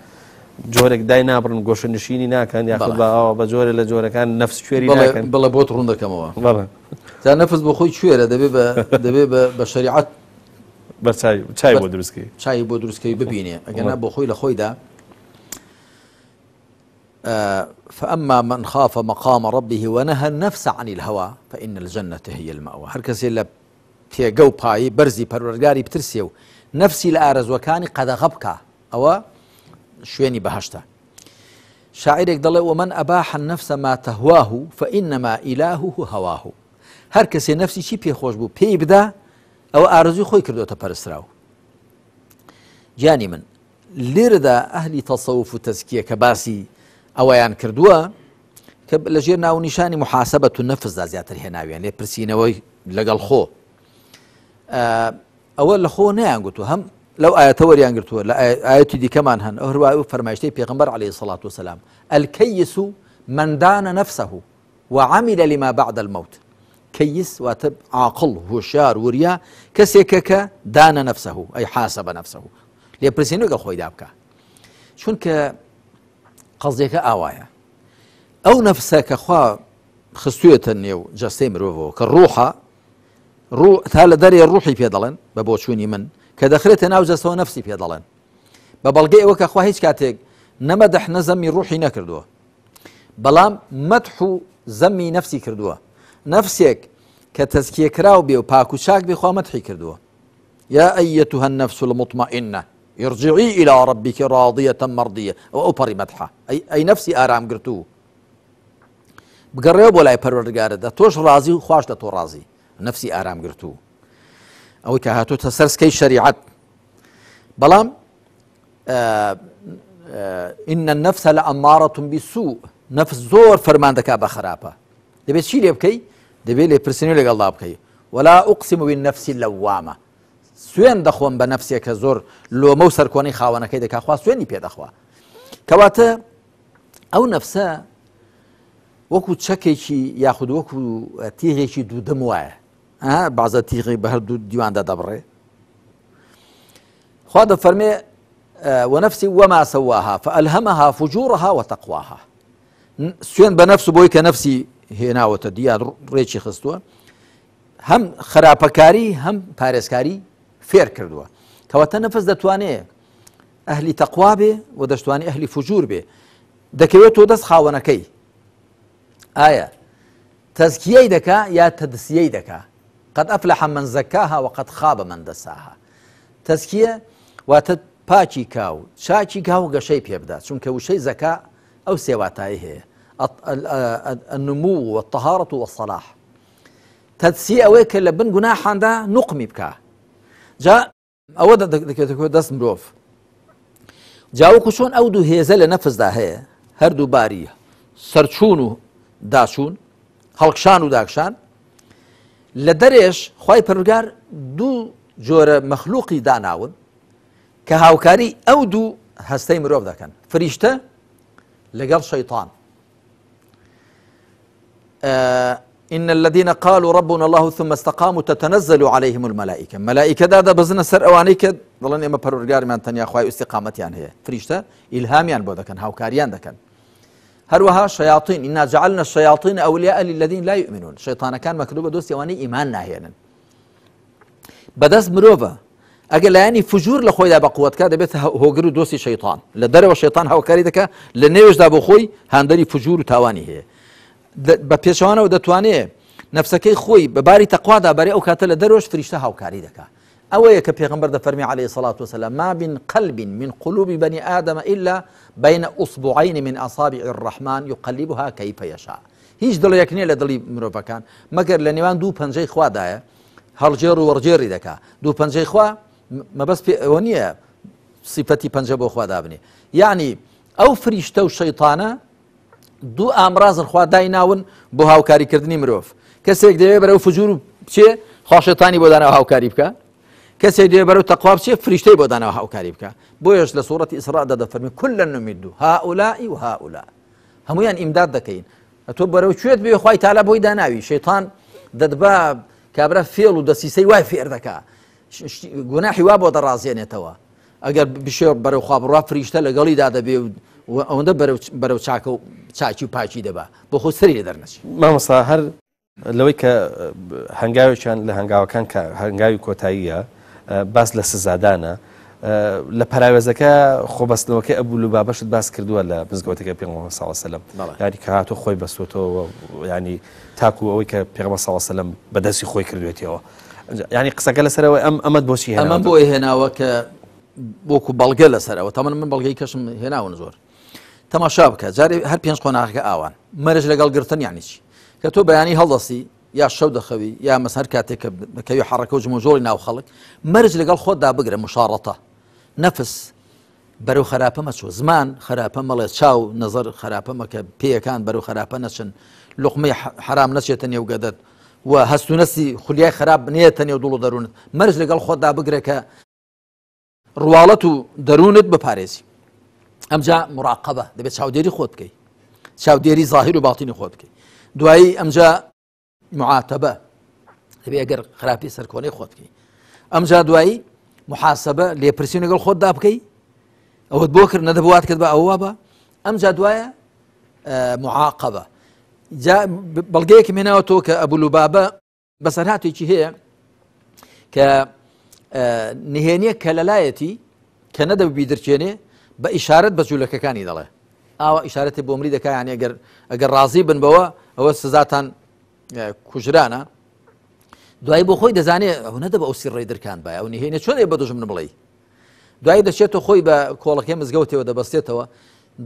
جۆرێک دای نابڕن گۆشە نشینی ناکەن یاخود بە ئاوا بە جۆرە لە جۆرەکان نەفس کوێری ناکەن بڵێ بۆت ڕوون دەکەمەوە بەڵێ جا نەفس بۆ خۆی کوێرە دەبێ بە دەبێ بە شەریعەت بە چای چای بۆ دروستکەی چای بۆ دروستکەی ببینێ ئەگەر بۆ خۆی لە خۆیدا فأما من خاف مقام ربه ونهى النفس عن الهوى فإن الجنة هي المأوى هەر کەسێ لە پێگە و پایی بەرزی پەروەردگاری بترسێ و نەفسی لە ئارەزوەکانی قەدەغە بکا ئەوە شوێنی بەهەشتە شاعرێک دەڵێ ومن أباح النفس ما تهواه فإنما إلهه هواه هەر کەسێ نەفسی چی پێخۆش بوو پێی بدا ئەوە ئارەزوی خۆی کردوتە پەرستراو گیانی من لێرەدا ئەهلی تەسەوف و تەزکیە کە باسی ئەوەیان کردووە کە لەژێر ناونیشانی محاسبەت و نەفسدا زیاتر هێناویان لێپرسینەوەی لەگەڵ خۆ ئەوە لە خۆ نیان گوتو هەم لەو ئاەتە وەریان گرتووە لە ئاەتی دیکەمان هەن ئەو هەروای و فەرمایشتەی پێغمبەر عليه الصلاة والسلام الكيس من دان نفسه وعمل لما بعد الموت کەیس واتە عاقڵ هۆشیار وریا کەسێکە کە دانە نفسه ئەی حاسب نفسه لێپرسینەوە لەگەڵ خۆیدا بکە چونکە قەزیەکە ئاوایە ئەو نەفسە کە خوا خستوێتە نێو جەستەی مرۆڤەوە کە ڕوحە ڕوح تا لە دەرێ ڕوحی پێ دەڵێن بە بۆچوونی من کە دەخرێتە ناو جەستەوە نەفسی پێ دەڵێن بە بەڵگەی ئەوە کە خوا هیچ کاتێک نەمەدح نەزەمی ڕوحی نەکردووە بەڵام مەدح و زەمی نەفسی کردووە نەفسێک کە تەزکیەکراو بێ و پاک و چاک بێ خوا مەدحی کردووە یا أيتها النفس المطمئنة ارجعي إلى ربك راضية مرضية ئەو ئەو پەڕی مەدحە ئەی ئەی نەفسی ئارام گرتوو بگەڕێەوە بۆ لای پەروەردگارت دە تۆش ڕازی و خواش لە تۆ ڕازی نەفسی ئارام گرتوو ئەوەی کە هاتۆتە سەر سکەی شەریعەت بەڵام إن النفس لأمارة بالسوء نفس زۆر فەرمان دەکا بە خراپە دەبێت چی لێ بکەی دەبێت لێپرسینەوە لەگەڵدا بکەی ولا أقسم بالنفس اللوامة سوێن دەخۆم بە نەفسێک کە زۆر لۆمە و سەرکۆنەی خاوەنەکەی دەکا خوا سوێنی پێ دەخوا کەواتە ئەو نەفسە وەکو چەکێکی یاخود وەکو تیغێکی دوودەم وایە بازە تیغی بە هەردوو دیواندا دەبڕێ خوا دەفەرمێ ونفس وما سواها فألهمها فجورها وتقواها سوێن بە نەفس بۆی کە نەفسی هێناوەتە دیار ڕێکی خستووە هەم خراپەکاری هەم پارێزکاری فێر کردووە کەواتە نەفس دەتوانێ ئەهلی تەقوا بێ و دەشتوانێ ئەهلی فجور بێ دەکەوێت تۆ دەست خاوەنەکەی ئایا تەزکیەی دەکا یا تەدسیەی دەکا قد أفلح من زكاها وقد خاب من دساها تەزکیە واتە پاکی کا و چاکی کا و گەشەی پێ بدات چونکە وشەی زەکا ئەو سێ واتایەی هەیە، النمو والطهارة والصلاح. تەدسیە ئەوەیە کە لە بن گوناحاندا نوقمی بکا. جا ئەوە دەکەوێتە دەست مرۆڤ. جا وەکو چۆن ئەو دوو هێزە لە نەفسدا هەیە، هەردوو باری سەرچوون و داچوون، هەڵکشان و داکشان، لە دەرێش خوای پەروەردگار دوو جۆرە مەخلوقی داناون کە هاوکاری ئەو دوو هەستەی مرۆڤ دەکەن فریشتە لەگەڵ شەیتان إن الذين قالوا ربنا الله ثم استقاموا تتنزل عليهم الملائكة ملائكة دادەبەزنە سەر ئەوانەی کە دەڵێن ئێمە پەروەردگارمان تەنیا خوای ئیستیقامەتیان هەیە فریشتە ئیلهامیان بۆ دەکەن هاوکاریان دەکەن هەروەها شەیاطین إنا جعلنا الشياطين أولياء للذين لا يؤمنون شەیطانەکان مەکردو بە دۆستی ئەوانەی ئیمان ناهێنن بەدەست مرۆڤە ئەگەر لایەنی فجور لە خۆیدا بە قوتکە دەبێت هۆگر و دۆستی شەیطان لە دەرەوە شەیطان هاوکاری دەکە لە نێوێشدا بۆ خۆی هاندەری فجور و تاوانی هەیە بە پێچەوانەوە دەتوانێ نەفسەکەی خۆی بە باری تەقوادا بەرێ ئەو کاتە لە دەرەوەش فریشتە هاوکاری دەکا ئەوەیە کە پێغمبەر دەفەرمی عليه الصلاة والسلام ما من قلب من قلوب بني آدم إلا بين أصبعين من أصابع الرحمن يقلبها كيف يشاء هیچ دڵێک نییە لە دڵی مرۆڤەکان مەگەر لە نێوان دوو پەنجەی خوادایە هەڵگێڕ و وەڕگێڕی دەکا دوو پەنجەی خوا مەبەست پێ ئەوە نییە سیفەتی پەنجە بۆ خوا دابنێ یعنی ئەو فریشتە و شەیتانە دوو ئامرازن خوا دایناون بۆ هاوکاریکردنی مرۆڤ کەسێک دەوێت بەرەو فجور بچێ خوا شەیتانی بۆ داناوە هاوکاری بکە کەسێک دەوێت بەرەو تەقوا بچێ فریشتەی بۆ داناوە هاوکاری بکە بۆیەش لە سوڕەتی ئیسرادا دەفەرمی كلا نمد هؤلاء وهؤلاء هەمویان ئیمداد دەکەین تۆ بەرەو کوێت بێ خوای تالا بۆی داناوی شەیتان دەدبا کابرا فێڵ و دەسیسەی وای فێر دەکا گوناحی وا بۆ دەڕازێنێتەوە ئەگەر بشێ بەرەو خوا بڕوا فریشتە لەگەڵیدا دەبێ و ئەوەندە بەرەو چاکە و چاکی و پاکی دەبا بۆ خۆ سەری لێ دەرنەچی. مامۆستا هەر لەوەی کە هەنگاوێکیان لە هەنگاوەکان کە هەنگاوی کۆتاییە باس لە سزادانە لە پەراوێزەکە خۆبەستنەوەکەی ئەبوو لوبابەشت باس کردووە لە مزگەوتەکە پێغەمبەر صلی الله علیه و سلم یعنی کە هاتوو خۆی بەستۆتەوە ینی تاکو ئەوەی کە پێغەمبەر صلی الله علیه و سلم بەدەستی خۆی کردوێتیەوە یعنی قسەکە لەسەرەوە ئەم ئەمەت بۆچی هێناوە؟ ئەمەم بۆ هێناوە کە وەکو بەڵگە لەسەرەوە تەمەن من بەڵگەی کەشم هێناون زۆر تەماشا بکە جارێ هەر پێنج قۆناغەکە ئاوان مەرج لەگەڵ گرتن یعنی چی کە تۆ بەیانی هەڵدەستی یا شەو دەخەوی یا مەس هەر کاتێک کە دەکەوی حەڕەکە و جموجۆڵی ناو خەڵک مەرج لەگەڵ خۆتدا بگرە مشاڕەتە نەفس بەرەو خراپە مەچۆ زمان خراپە مەڵێ چاو نەزەر خراپە مەکە پێیەکان بەرەو خراپە نەچن لوقمەی حرام نەچێتە نێو گەدەت و هەست و نەستی خولیای خراپ نێتە نێو دڵ و دەروونت مەرج لەگەڵ خۆتدا بگرە کە ڕواڵەت و دەروونت بپارێزی ئەمجا مراقبە دەبێت چاودێری خۆت بکەیت چاودێری ظاهر و باڵتینی خۆت بکەیت دوایی ئەمجا معاتەبە دەبێ ئەگەر خراپی سەرکۆنەی خۆت بکەی ئەمجا دوایی محاسبە لێپرسین لەگەڵ خۆتدا بکەی ئەوەت بۆ کرد نەدەبوات کرد بە ئەوە بە ئەمجا دوایە معاقبە جا بەڵگەیەکم هێناوە تۆ کە ئەبوو لوبابە بەسەرهاتێکی هەیە کە نهێنیە کە لەلایەتی کە نەدەبوو بیدرکێنێ بە ئیشارەت بە جوولەکەکانی دەڵێ ئاوا ئیشارەتی بۆ مری دەکا یانی ئەگەر ئەگەر ڕازی بن بەوە ئەوە سزاتان کوژرانە دوایی بۆ خۆی دەزانێ ئەو نەدەبە ئەو سیڕەی درکان بای ئەو نهێنێ چۆن بە دوژمن بڵێ دوایی دەچێتەوە خۆی بە کۆڵەکەی مزگەوتەوە دەبەستێتەوە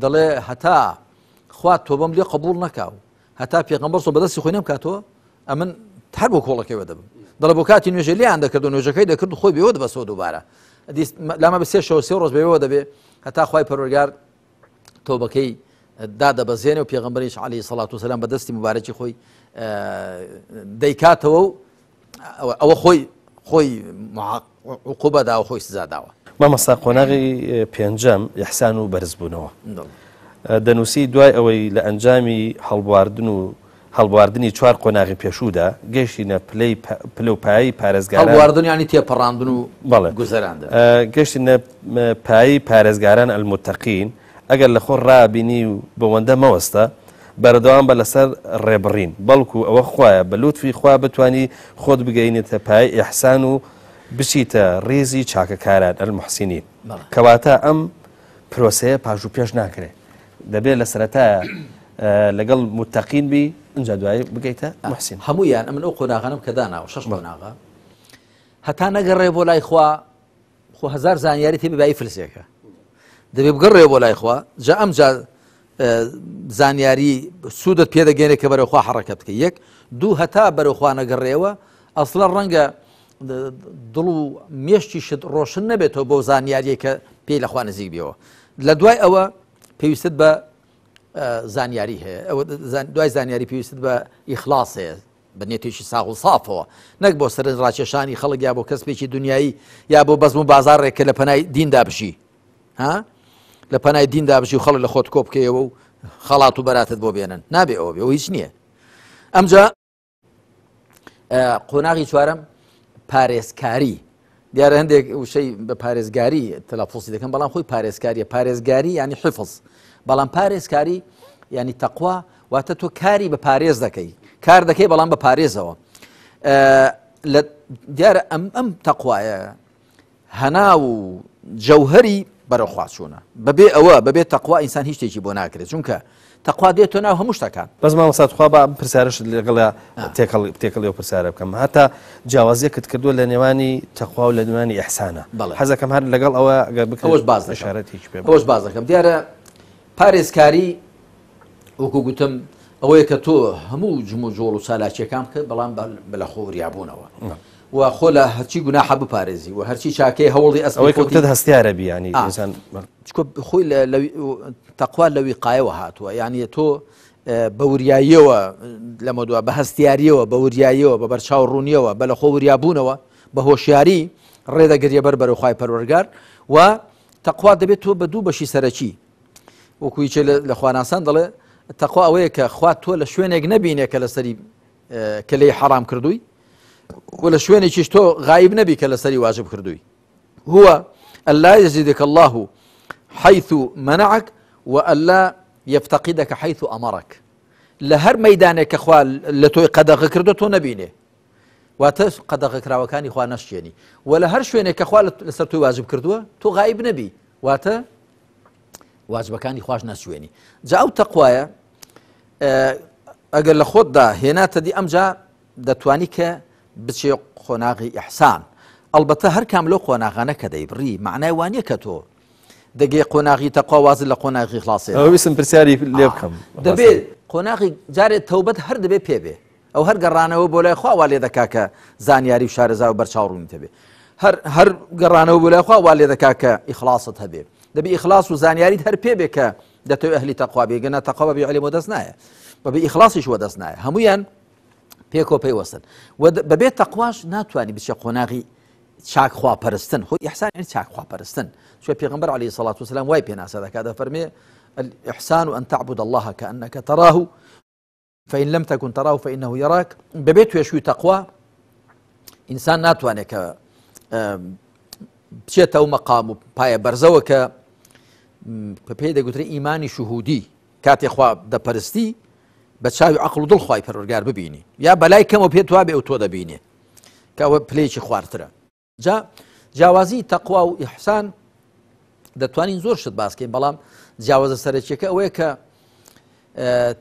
دەڵێ هەتا خوا تۆبەم لێ قبول نەکاو هەتا پێغەمبەر ص بەدەستی خۆی نەمکاتەوە ئەمن هەر بۆ کۆڵەکەیوە دەبم دەڵێ بۆ کاتی نوێژە لیان دەکرد و نوێژەکەی دەکرد و خۆی بێوە دەبەسەوە دووبارە لاما بە سێ شەو سێ ڕۆژ بێوە دەبێ هەتا خوای پەروەردگار تۆبەکەی دادەبەزێنێ و پێغەمبەریش عەلەیهی سەڵات وسەلام بە دەستی مبارەکی خۆی دەیکاتەوە و ئەوە خۆی خۆی عقوبە داوە خۆی سزا داوە. مامۆستا قۆناغی پێنجەم ئیحسان و بەرزبوونەوە دەنووسی دوای ئەوەی لە ئەنجامی هەڵبواردن و هەڵبواردنی چوار قۆناغی پێشوودا گەیشتینە پلەی پلە و پایەی پارێزگاران. هەڵبواردن یانی تێپەڕاندن و بەڵێ گوزەراندن. گەیشتینە پایەی پارێزگاران المتقین، ئەگەر لە خۆ ڕابینی و بەوەندە مەوەستە، بەردەوام بە لەسەر ڕێبڕین، بەڵکو ئەوە خوایە بە لوتفی خوا بتوانی خۆت بگەینیتە پایەی ئیحسان و بچیتە ڕیزی چاکەکاران، المحسنین. کەواتە ئەم پرۆسەیە پاش و پێش ناکرێ دەبێت لە سەرەتایە لەگەڵ متەقین بی ئینجا دوایی بگەیتە محسین. هەموویان ئەمن ئەو قۆناغانەم کە داناوە شەش قۆناغە هەتا نەگەڕێ بۆ لای خوا خۆ هەزار زانیاری تێ بایی فلسێکە دەبێ بگەڕێ بۆ لای خوا جا ئەم جا زانیاری سوودت پێدەگەێنێ کە بەرەو خوا حڕەکە بکە یەک دوو هەتا بەرەو خوا نەگەڕێەوە ئەسڵە ڕەنگە دڵ و مێشکیشت ڕۆشن نەبێتەوە بەو زانیاریەی کە پێی لەخوا نزیک بیەوە لە دوای ئەوە پێویستت بە زانیاری هەیە دوای زانیاری پێویستت بە ئیخلاص هەیە بە نێتێکی ساغ و سافەوە نەک بۆ سەرنج ڕاکێشانی خەڵک یا بۆ کەسپێکی دنیایی یا بۆ بەزم و بازارێک کە لە پەنای دیندا بژی ها؟ لە پەنای دیندا بژی و خەڵک لە خۆت کۆ بکەیەوە و خەڵات و بەراتت بۆ بێنن نابێ ئەوە بێ و هیچ نییە ئەمجا قۆناغی چوارەم پارێزکاری دیارە هەندێک وشەی بە پارێزگاری تەلافۆسی دەکەن بەڵام خۆی پارێزکاریە پارێزگاری ینی حفظ بەڵام پارێزکاری ینی تەقوا واتە تۆ کاری بە پارێز دەکەی کار دەکەی بەڵام بە پارێزەوە لە دیارە ئەم ئەم تەقوایە هەناو و جەوهەری بەرەو خوا چوونە بەبێ ئەوە بەبێ تەقوا ئینسان هیچ شتێکی بۆ ناکرێت چونکە تەقوا دێتە ناو هەموو شتەکان. بەس مامۆستا تخوا با ئەم پرسیارەشت لەگەڵیا تێکەڵ تێکەڵی ئەو پرسیارە بکەم هەتا جیاوازیەکت کردووە لە نێوانی تەقوا و لە نێوانی ئیحسانە بەڵێ. حەزەکەم هەر لەگەڵ ئەوە ئەگەر بکرێت ئەوەش باس دەکەم ئیشارەتێکی پێ ئەوەش بکەی. باس دەکەم دیارە پارێزکاری وەکو گوتم ئەوەیە کە تۆ هەموو جموجۆڵ و چالاکیەکان بکە بەڵام بە لە خۆ وریابوونەوە و خۆ لە هەرچی گوناحە بپارێزی و هەرچی چاکەی هەوڵی ئەسپی ئەوەی کە خۆتی گوتت هەستیارە بی یانی ئینسان چکۆ خۆی لە تەقوا لە ویقایەوە هاتووە یعنی تۆ بە وریاییەوە لەمە دووە بە هەستیاریەوە بە وریاییەوە بە بەرچاو ڕوونیەوە بە لە خۆ وریابوونەوە بە هۆشیاری ڕێدەگریە بەر بەرەو خوای پەروەردگار و تەقوا دەبێت تۆ بە دوو بەشی سەرەکی وەکو یەکێ لە خواناسان دەڵێ تەقوا ئەوەیە کە خوا تۆ لە شوێنێک نەبینێ کە لەسەری کە لێی حەرام کردووی و لە شوێنێکیش تۆ غایب نەبی کە لەسەری واجب کردووی هو ألا يزيدك الله حيث منعك وألا يفتقدك حيث أمرك لە هەر مەدانێک کە خوا لە تۆی قەدەغە کردو تۆ نەبینێ واتە قەدەغەکراوەکانی خوا نەشکێنی و لە هەر شوێنێک کە خوا لەسەر تۆی واجب کردووە تۆ غایب نەبی واتە واجبەکانی خواش نەچوێنی جا ئەو تەقوایە ئەگەر لە خۆتدا هێناتە دی ئەمجا دەتوانی کە بچێ قۆناغی ئیحسان ئەلبەتە هەر کام لەو قۆناغانە کە دەیبڕی معنای وانە کە تۆ دەگەی قۆناغی تەقوا وازن لە قۆناغی خلاصێ ویستم پرسیاری لێ بکەم دەبێت قۆناغی جارێت تەوبەت هەر دەبێت پێ بێ ئەو هەر گەڕانەوە بۆ لای خوا وا لێ دەکا کە زانیاری و شارەزا و بەرچاو ڕوونیت هەبێ هەر هەر گەڕانەوە بۆ لای خوا وا لێ دەکا کە ئیخلاصت هەبێ دەبی ئیخلاص و زانیاریت هەر پێ بێ کە دەتەوێ ئەهلی تەقوا بێ گەنا تەقوا بە بێ عیلم وەدەست نایە بەبێ ئیخلاصیش وەدەست نایە هەمویان پێکەوە پەیوەستن و بەبێ تەقواش ناتوانانی بچێ قۆناغی چاک خواپەرستن خۆ ئیحسان یعنی چاک خواپەرستن چونکە پێغەمبەر عەلەیهی سەڵات وسلام وای پێناسە دەکات دەفەرمێ الإحسان أن تعبد الله كأنك تراه فإن لم تكن تراه فإنه يراك بەبێ توێشووی تەقوا ئینسان ناتوانێت کە بچێتە ئەو مەقام و پایە بەرزەوە کە پێی دەگوترێ ئیمانی شهودی کاتێ خوا دەپەرستی بە چاوی عقل و دڵ خوای پەروەردگار ببینی یا بەلای کەمەوە پێت وابێ ئەو تۆ دەبینێ کە ئەوە پلەیەکی خوارترە جا جیاوازی تەقوا و ئیحسان دەتوانین زۆر شت باسکەین بەڵام جیاوازە سەرەکیەکە ئەوەیە کە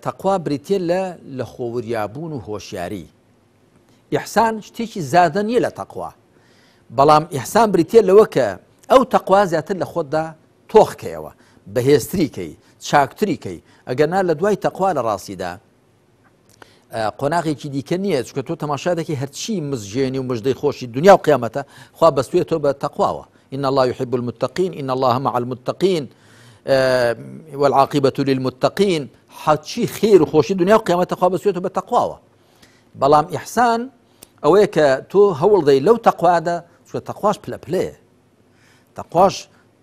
تەقوا بریتە لە لە خۆوریابوون و هۆشیاری ئیحسان شتێکی زادە نییە لە تەقوا بەڵام ئیحسان بریتە لەوە کە ئەو تەقوا زیاتر لە خۆتدا تۆخکەیەوە بەهێزتری کەی چاکتری کەی ئەگەر نا لە دوای تەقوا لە ڕاستیدا قۆناغێکی دیکە نییە چکە تۆ تەماشا دەکەی هەرچی مزژێنی و مژدەی خۆشی دنیا و قیامەتە خوا بەستێتەوە بە تەقواوە إن الله يحب المتقين إن الله مع المتقين والعاقبة للمتقين حچی خێر و خۆشی دنیا و قیامەتە خوا بەستێتەوە بە تەقواوە بەڵام ئیحسان ئەوەیە کە تۆ هەوڵ دەی لەو تەقوادا چوە تەقواش پلە پلەیە تەقواش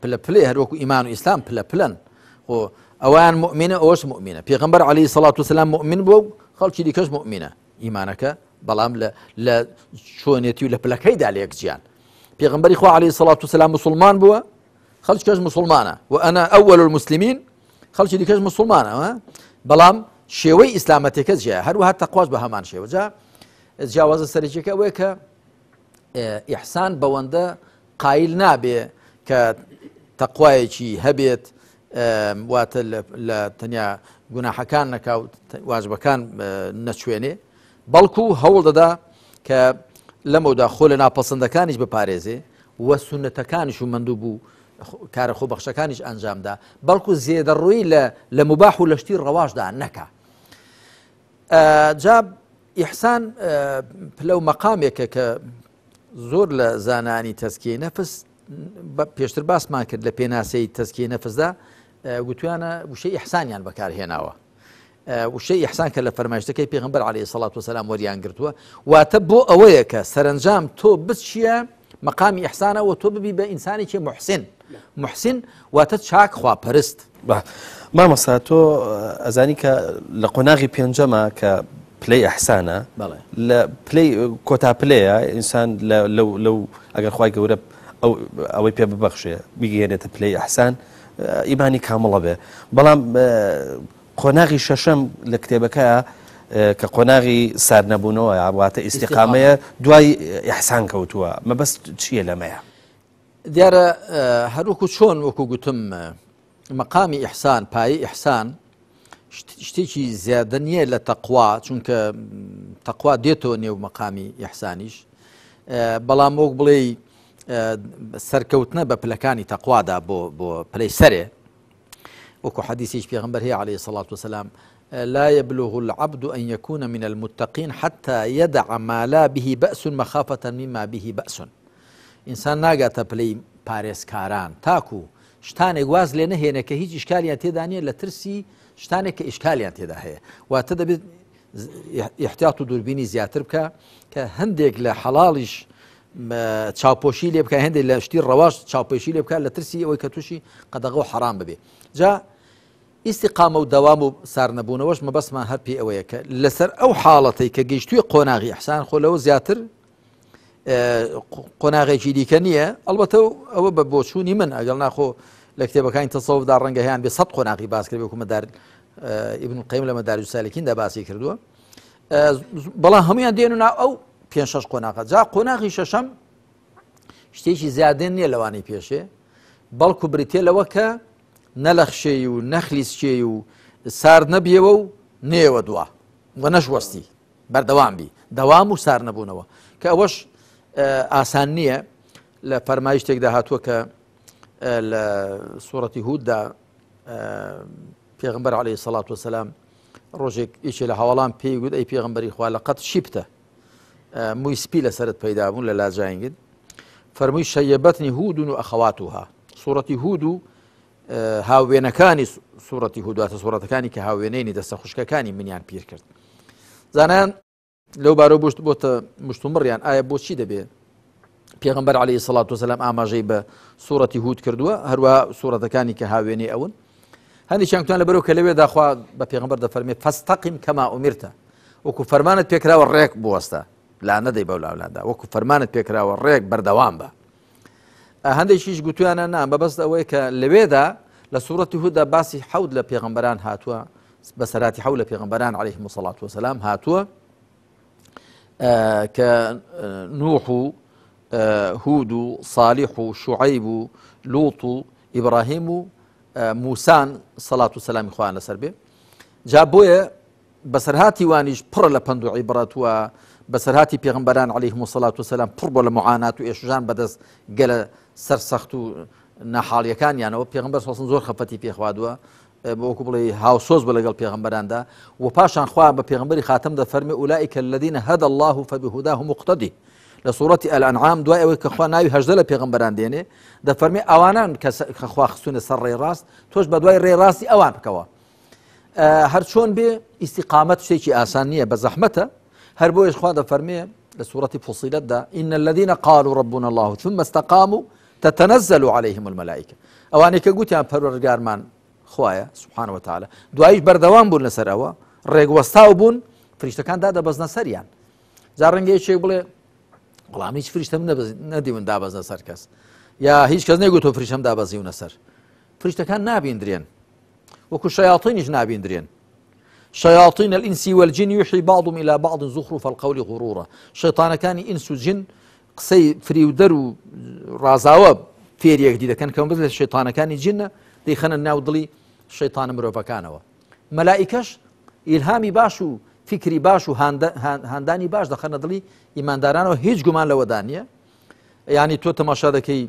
پلە پلەیە هەر وەکو ئیمان و ئیسلام پلە پلەن خۆ ئەوان مؤمنە ئەوش مؤمنە پێغمبەر علی سەڵات وسلام مؤمن بوو و خەڵکی دیکەش مؤمنە ئیمانەکە بەڵام لە چۆنێتی و لە پلەکەیدا لە یەکجیان پێغمبەری خوا علی سەڵات وسلام مسلمان بووە خەڵکەش مسلمانە و ئەنا ئەول المسلمین خەڵکی دیکەش مسلمانە بەڵام شێوەی ئیسلامەتەکە جیا هەروەها تەقواش بە هەمان شێوە جا جیاوازە سەرەکیەکە ئەوەیە کە ئیحسان بەوەندە قایل نابێ کە تەقوایەکی هەبێت واتە لە تەنیا گوناحەکان نەکا و واجبەکان نەچوێنێ بەڵکو هەوڵ دەدا کە لەمەودا خۆ لە ناپەسەندەکانیش بپارێزێ و سونەتەکانیش و مەندوب و کارە خۆبەخشەکانیش ئەنجامدا بەڵکو زێدەڕۆی لە لە مباح و لەشتی ڕەواشدا نەکا جا ئیحسان پلە و مەقامێکە کە زۆر لە زانانی تەزکیەی نەفس پێشتر باسمان کرد لە پێناسەی تەزکیەی نەفسدا گوتویانە وشەی ئیحسانیان بەکارهێناوە وشەی ئیحسان کە لە فەرمایشتەکەی پێغمبەر عەلەیهی سەڵات وسلام وەریان گرتووە واتە بۆ ئەوەیە کە سەرنجام تۆ بچیە مەقامی ئیحسانەوە تۆ ببی بە ئینسانێکی محسن. محسن واتە چاک خواپەرست. مامۆستا تۆ ئەزانی کە لە قۆناغی پێنجەمە کە پلەی ئەحسانە لە پلەی کۆتا پلەیە ئینسان لەو لەو ئەگەر خوای گەورە ئەو ئەوەی پێ ببەخشێ بگەێنێتە پلەی ئەحسان ئیمانی کامڵە بێ بەڵام قۆناغی شەشەم لە کتێبەکە کە قۆناغی سارنەبوونەوە واتە ئیسیقامەیە دوای ئەحسان کەوتووە مەبەست چییە لەمەیە؟ دیارە هەروەکو چۆن وەکو گوتم مەقامی ئیحسان پایەی ئیحسان شتێکی زیادە نییە لە تەقوا چونکە تەقوا دێتەوە نێو مەقامی ئیحسانیش بەڵام وەک بڵێ سەرکەوتنە بە پلەکانی تەقوادا بۆ بۆ پلەی سەرێ وەکو حەدیثیش پێغمبەر هەیە عليه الصلاة والسلام لا يبلغ العبد أن يكون من المتقين حتى يدع ما لا به بأس مخافة مما به بأس ئینسان ناگاتە پلەی پارێزکاران تاکو شتانێک واز لێ نەهێنێ کە هیچ ئیشکالیان تێدا نییە لە ترسی شتانێک کە ئیشکالیان تێدا هەیە واتە دەبێت احتیاط و دووربینی زیاتر بکە کە هەندێک لە حەڵاڵیش چاوپۆشی لێ بکە هەندێک لە شتی ڕەواش چاوپێشی لێ بکە لە ترسی ئەوەی کە تووشی قەدەغە و حەرام ببێ جا ئیسیقامە و دەوام و سارنەبوونەوەش مەبەستمان هەر پێ ئەوەیە کە لەسەر ئەو حاڵەتەی کە گەیشتووی قۆناغی ئەحسان خۆ لەوە زیاتر قۆناغێکی دیکە نییە ئەڵبەتە ئەوە بە بۆچوونی من ئەگەڵ ناخۆ لە کتێبەکانی تەسەوفدا ڕەنگە هەیان بێ سە قۆناغی باس کرد وەکو مەدار ئیبن قەیم لە مەدارج سالکیندا باسی کردووە بەڵام هەمویان دێن و ناو ئەو پێ شەش قۆناغە جا قۆناغی شەشەم شتێکی زیادێن نییە لەوانەی پێشێ بەڵکو بریتە لەوە کە نەلەخشێی و نەخلیسکێی و سارد نەبیەوە و نێوە دوا و نەشوەستی بەردەوام بی دەوام و سار نەبوونەوە کە ئەوەش ئاسان نییە لە فەرمایشتێکدا هاتووە کە لە سوورەتی هوددا پێغمبەر عليه سەڵات وسلام ڕۆژێک یەکێ لە هاوڵان پێی گوت ئەی پێغمبەری خوا لە قەت شیبتە مووی سپی لەسرت پەیدا بوون لە لاجاینگت فەرمووی شەیەبەتنی هودون و ئەخەواتوها سوورەتی هود و هاوێنەکانی سوورەتی هود واتە سوورەتەکانی کە هاوێنەینی دەستە خوشکەکانی منیان پیر کرد زانایان لەو بارەوە بۆشت بۆتە مشتومڕیان ئایا بۆچی دەبێ پێغمبەر عليه سڵات وسلام ئاماژەی بە سوورەتی هود کردووە هەروە سوورەتەکانی کە هاوێنەی ئەون هەندێکیان کوتیان لەبەرەوە کە لەوێ داخوا بە پێغمبەر دەفەرمێ فەستەقیم کەما ئومیرتە وەکو فەرمانت پێکراوە ڕێک بوەستە لا نەدەی بەو لاولادا وەکو فەرمانت پێکراوە ڕێک بەردەوام بە هەندێکیش گوتویانە نا مەبەست ئەوەیە کە لەوێدا لە سوورەتی هودا باسی حەوت لە پێغەمبەران هاتووە بەسەراتی حەوت لە پێغەمبەران عەلەیهم الصلاة والسلام هاتووە کە نوح و هود و صالح و شعیب و لوط و ئیبراهیم و موسان سەڵات و سەلامی خۆیان لەسەر بێ جا بۆیە بەسەرهاتی وانیش پڕە لە پەند و عیبرەت و بەسەرهاتی پێغەمبەران علیهم الصلاة والسلام پڕ بووە لە معانات و ئێشژان بەدەست گەلە سەرسەخت و ناحاڵیەکانیانەوە پێغەمبەر صلی زۆر خەفەتی پێخوادووە وەکو بڵێ هاوسۆز بە لەگەڵ پێغەمبەراندا و پاشان خوا بە پێغەمبەری خاتم دەفەرمێ أولئك الذين هدى الله فبهداه مقتدي لە سوڕەتی الانعام دوای ئەوەی کە خوا ناوی هەژدە لە پێغەمبەران دێنێ دەفەرمێ ئەوانان کە خوا خستونە سەر ڕێ ڕاست تۆش بە دوای ڕێ ڕاستی ئەوان بکەوە هەرچۆن بێ ئیسیقامەت شتێکی ئاسان نییە بە زەحمەتە هەر بۆیش خوا دەفەرمێ لە سوورەتی فصیلەتدا إن الذين قالوا ربنا الله ثم استقاموا تتنزل عليهم الملائكة ئەوانەی کە گوتیان پەروەردگارمان خوایە سبحانه وتعالى دوایش بەردەوام بوون لەسەر ئەوە ڕێگوەستاو بوون فریشتەکان دادەبەزنە سەریان جا ڕەنگە یەکێک بڵێ بەڵام هیچ فریشتەم نەدیون دابەزنە سەر کەس یا هیچ کەس نەیگوتۆ فریشتەم دابەزیونە سەر فریشتەکان نابیندرێن وەکو شەیاطینیش نابیندرێن شياطين الإنس والجن يوحي بعضهم إلى بعض زخرف القول غرورا شەیتانەکانی ئینس و جن قسەی فریودەر و ڕازاوە فێری یەکدی دەکەن کە بەس لە شەیتانەکانی جنە دەیخەنە ناو دڵی شەیتانە مرۆڤەکانەوە مەلائیکەش ئیلهامی باش و فیکری باش و هاندانی باش دەخەنە دڵی ئیماندارانەوە هیچ گومان لەوەدا نییە ینی تۆ تەماشا دەکەی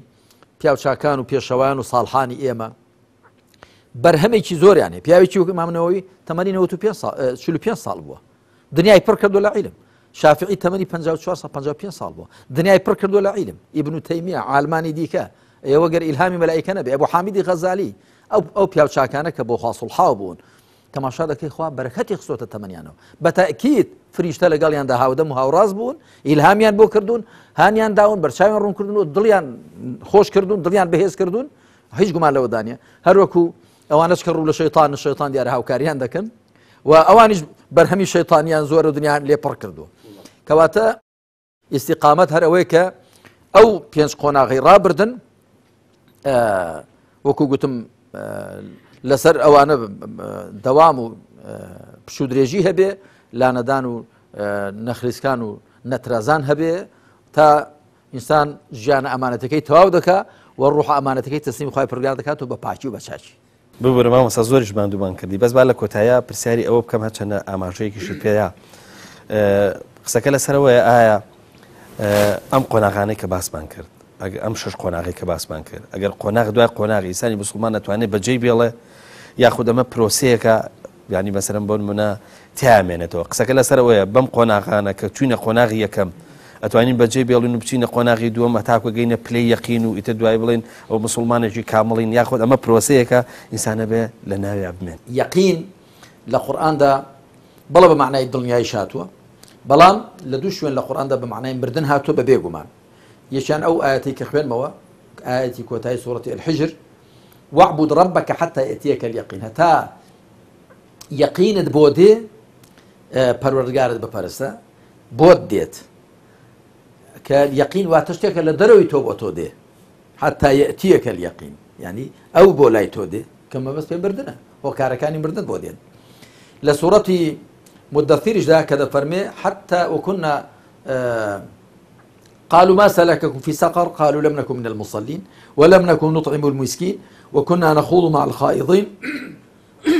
پیاوچاکان و پێشەوان و ساڵحانی ئێمە بەرهەمێکی زۆریان هەیە پیاوێکی وەک ئیمام نەوەوی تەمەنی 95 ساڵ 45 ساڵ بووە دنیای پڕ کردو لە عیلم شافعی تەمەنی 54 ساڵ 55 ساڵ بووە دنیای پڕ کردو لە عیلم ئیبن تەیمیە عالمانی دیکە ئێوە گەر ئیلهامی مەلائیکە نەبێ ئەبو حامیدی غەزالی ئەو ئەو پیاو چاکانە کە بۆ خوا سوڵحاو بوون تەماشا دەکەی خوا بەرەکەتی خستۆتە تەمەنیانەوە بە تەئکید فریشتە لەگەڵیاندا هاودەم و هاوڕاز بوون ئیلهامیان بۆ کردوون هانیان داون بەرچاویان ڕوون کردون و دڵیان خۆش کردوون دڵیان بەهێز کردوون هیچ گومان لەوەدا نییە. هەروەکو ئەوانەش کە ڕوو لە شەیتانن، شەیتان دیارە هاوکاریان دەکەن و ئەوانیش بەرهەمی شەیتانیان زۆرە و دنیایان لێ پڕ کردووە. کەواتە ئیستیقامەت هەر ئەوەیە کە ئەو پێنج قۆناغی ڕابردن وەکو گوتم لەسەر ئەوانە دەوام و پشوو درێژی هەبێ، لانەدان و نەخریسکان و نەترازان هەبێ تا ئینسان ژیانە ئەمانەتەکەی تەواو دەکا و ڕوحە ئەمانەتەکەی تەسلیمی خوای پەروەردگار دەکات و بە پاکی و بە چاکی. ببورە مامۆستا زۆریش ماندوومان کردی بەس با لە کۆتاییا پرسیاری ئەوە بکەم هەرچەندە ئاماژەیەکیشت پێیا قسەکە لەسەرەوەیە ئایا ئەم قۆناغانەی کە باسمان کرد ئەگەر ئەم شش قۆناغی کە باسمان کرد ئەگەر قۆناغ دوای قۆناغ ئینسانی مسلمان نەتوانێت بەجێی بێڵێ یاخود ئەمە پرۆسەیەکە یانی مەسەلەن بۆ نمونە تیامێنێتەوە قسەکە لەسەر ئەوەیە بەم قۆناغانە کە چوینە قۆناغی یەکەم ئەتوانین بەجێ بێڵین و بچینە قۆناغی دووەم هەتاکو گەینە پلەی یەقین و ئیتر دوای بڵێن ئەو مسوڵمانێکی کامڵین یاخود ئەمە پرۆسەیەکە ئینسانە بێ لە ناویا بمێن. یەقین لە قورئاندا بەڵێ بە مەعنای دڵنیاییش هاتووە، بەڵام لە دوو شوێن لە قورئاندا بە مەعنای مردن هاتووە بە بێ گومان. یەکیان ئەو ئایەتەی کە خوێندمەوە، ئایەتی کۆتایی سوڕەتی الحجر، واعبد ربک حتی یأتیک الیقین، هەتا یەقینت بۆ دێ پەروەردگارت بپەرستە، بۆت دێت. کە یەقین واتە شتێکە لە دەرەوەی تۆ بۆ تۆ دێ، حتی یأتیک الیقین، یعنی ئەو بۆ لای تۆ دێ کە مەبەست پێ مردنە، هۆکارەکانی مردن بۆ دێن. لە سوڕەتی مدثریشدا کە دەفەرمێ حتی وكنا قالوا ما سلككم في سقر قالوا لم نكن من المصلين ولم نكن نطعم المسكين وكنا نخوض مع الخائضين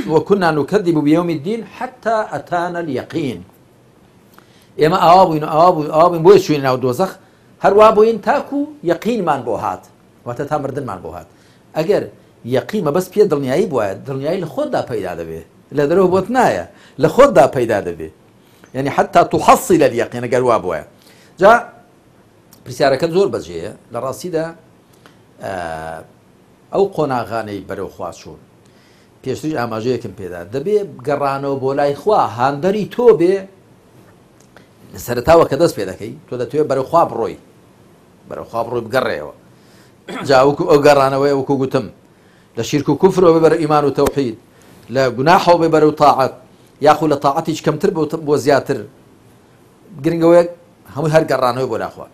وكنا نكذب بيوم الدين حتى أتانا اليقين. ئێمە ئاوا بووین و ئاوا بووین ئاوا بووین بۆیە چووینە ناو دۆزەخ، هەروا بووین تاکو یەقینمان بۆ هات، واتە تا مردنمان بۆ هات. ئەگەر یەقین مەبەست پێ دڵنیایی بوایە، دڵنیایی لە خۆتدا پەیدا دەبێ، لە دەرەوە بۆت نایە، لە خۆتدا پەیدا دەبێ. یعنی حتی تحصل اليقين ئەگەر وا بوایە. جا پرسیارەکەت زۆر بەجێیە. لە ڕاستیدا ئەو قۆناغانەی بەرەو خوا چوون پێشتریش ئاماژەیەکم پێدا، دەبێ گەڕانەوە بۆ لای خوا هاندەری تۆ بێ. لە سەرەتاوە کە دەست پێ دەکەی تۆ دەتوێ بەرەو خوا بڕۆی، بەرەو خوا بڕۆی بگەڕێەوە. جا وەکو ئەو گەڕانەوەیە وەکو گوتم لە شیرک و کوفرەوە بێ بەرەو ئیمان و تەوحید، لە گوناحەوە بێ بەرەو تاعەت، یاخو لە تاعەتیش کەمتر بۆ زیاتر. گرنگەوەیە هەمووی هەر گەڕانەوە بۆ لای خوا.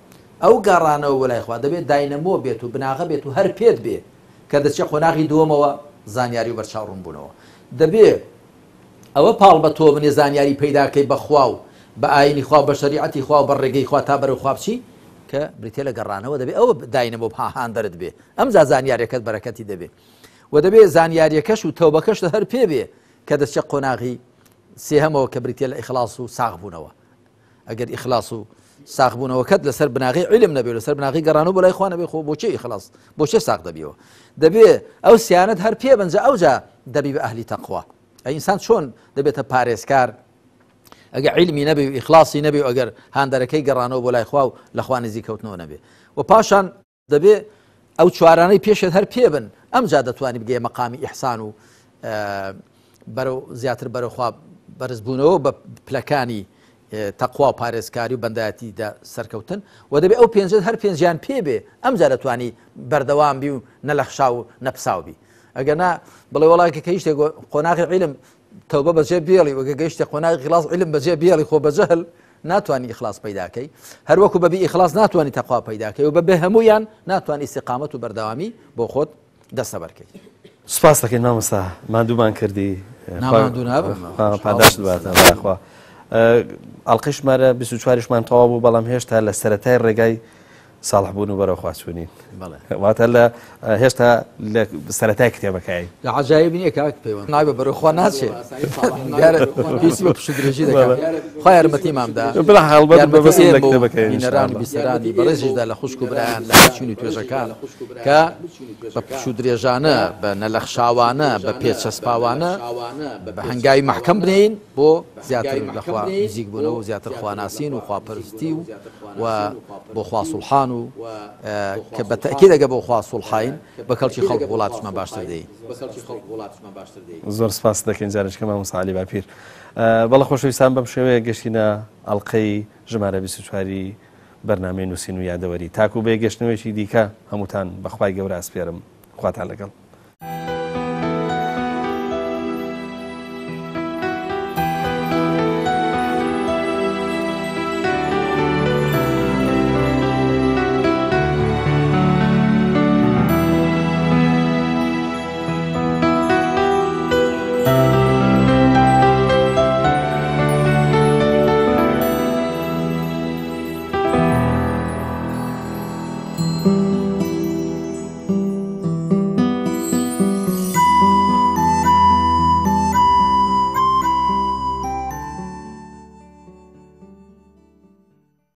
ئەو گەڕانەوە بۆ لای خوا دەبێت داینەمۆ بێت و بناغە بێت و هەر پێت بێ کە دەچێ قۆناغی دووەمەوە زانیاری و بەرچاو ڕوون بوونەوە. دەبێ ئەوە پاڵ بە تۆ بنێ زانیاری پەیداکەی بە خوا و بە ئاینی خوا و بە شەریعەتی خوا و بە ڕێگەی خوا تا بەرەو خوا بچی، کە بریتیە لە گەڕانەوە. دەبێ ئەوە داینەمۆ هاندەرت بێ، ئەمجا زانیاریەکەت بەرەکەتی دەبێ و دەبێ زانیاریەکەش و تەوبەکەشت هەر پێ بێ کە دەچێ قۆناغی سێهەمەوە کە بریتیە لە ئیخلاص و ساغ بوونەوە. ئەگەر ئیخلاص و ساغ بوونەوەکەت لەسەر بناغەی عیلم نەبێ، لەسەر بناغەی گەڕانەوە بۆ لای خوا نەبێ، خۆ بۆچێ ئیخلاص، بۆچێ ساغ دەبیەوە؟ دەبێ ئەو سیانەت هەر پێ بنجە، ئەوجا دەبی بە ئەهلی تەقوا. ئەی ئینسان چۆن دەبێتە پارێزکار ئەگەر عیلمی نەبێ و ئیخلاصی نەبێ و ئەگەر هاندەرەکەی گەڕانەوە بۆ لای خوا و لە خوا نزیک کەوتنەوە نەبێ؟ و پاشان دەبێ ئەو چوارانەی پێشت هەر پێ بن، ئەمجا دەتوانی بگەیە مەقامی ئیحسان و بەرەو زیاتر بەرەو خوا بەرزبوونەوە بە پلەکانی تەقوا و پارێزکاری و بەندایەتیدا سەرکەوتن. و دەبێ ئەو پێنجت هەر پێنجیان پێ بێ، ئەمجا دەتوانی بەردەوام بی و نەلەخشاو و نەپساو بی. ئەگەر نا بڵێ وەڵا کە گەیشتێ قۆناغی عیلم تەوبە بەجێ بێڵی، وەگە گەیشتێ قۆناغی ئیخلاص عیلم بەجێ بێڵی، خۆ بەجەهل ناتوانانی ئیخلاص پەیداکەی، هەروەکو بەبی ئیخلاص ناتوانانی تەقوا پەیداکەی و بەبێ هەمویان ناتوانانی ئیستیقامەت و بەردەوامی بۆ خۆت دەستەبەرکەی. سپاس دەکەین مامۆستا، ماندوومان کردی. ناماندوو نابم. پاداشت باتە بەخوا. ئەڵقەی ژمارە 24یشمان تەواو بوو، بەڵام هێشتا لە سەرەتای ڕێگای ساڵح بوون و بەرەو خواچوونین. واتە لە هێشتا لە سەرەتای کتێبەکەی. لە عەجایب نییە کاک پەیوەند نایبە بەرەو خوا ناچێ. دیارە پێویستی بە پشوو درێژی دەکات. خوا یارمەتیمان دا. بڵا هەڵبەت یارمەتی بەبەستم لە ئێمە و کتێبەکەی بینەران و ئینشاءاللە. بیسەرانی بەڕێزیشدا لە خوشک و برایان لە چین و توێژەکان کە بە پشوو درێژانە، بە نەلەخشاوانە، بە پێچەسپاوانە بە هەنگاوی مەحکەم بنێین بۆ زیاتر لە خوا نزیک بوونەوە و زیاتر خواناسین و خواپەرستی و و بۆ خوا سوڵحان و کە بە تەئکید ئەگەر بۆ خوا سوڵحاین بە کەڵکی خەڵک وڵاتیشمان باشتر دێین. زۆر سپاست دەکەین جارێکە مامۆستا عەلی باپیر. بەڵێ خۆشەویستان بەم شێوەیە گەشتینە ئەڵقەی ژمارە 24 بەرنامەی نووسین و یادەوەری. تاکو بە یەکگەشتنەوەیەکی دیکە هەمووتان بە خوای گەورە ئەسپێرم. خواتان لەگەڵ.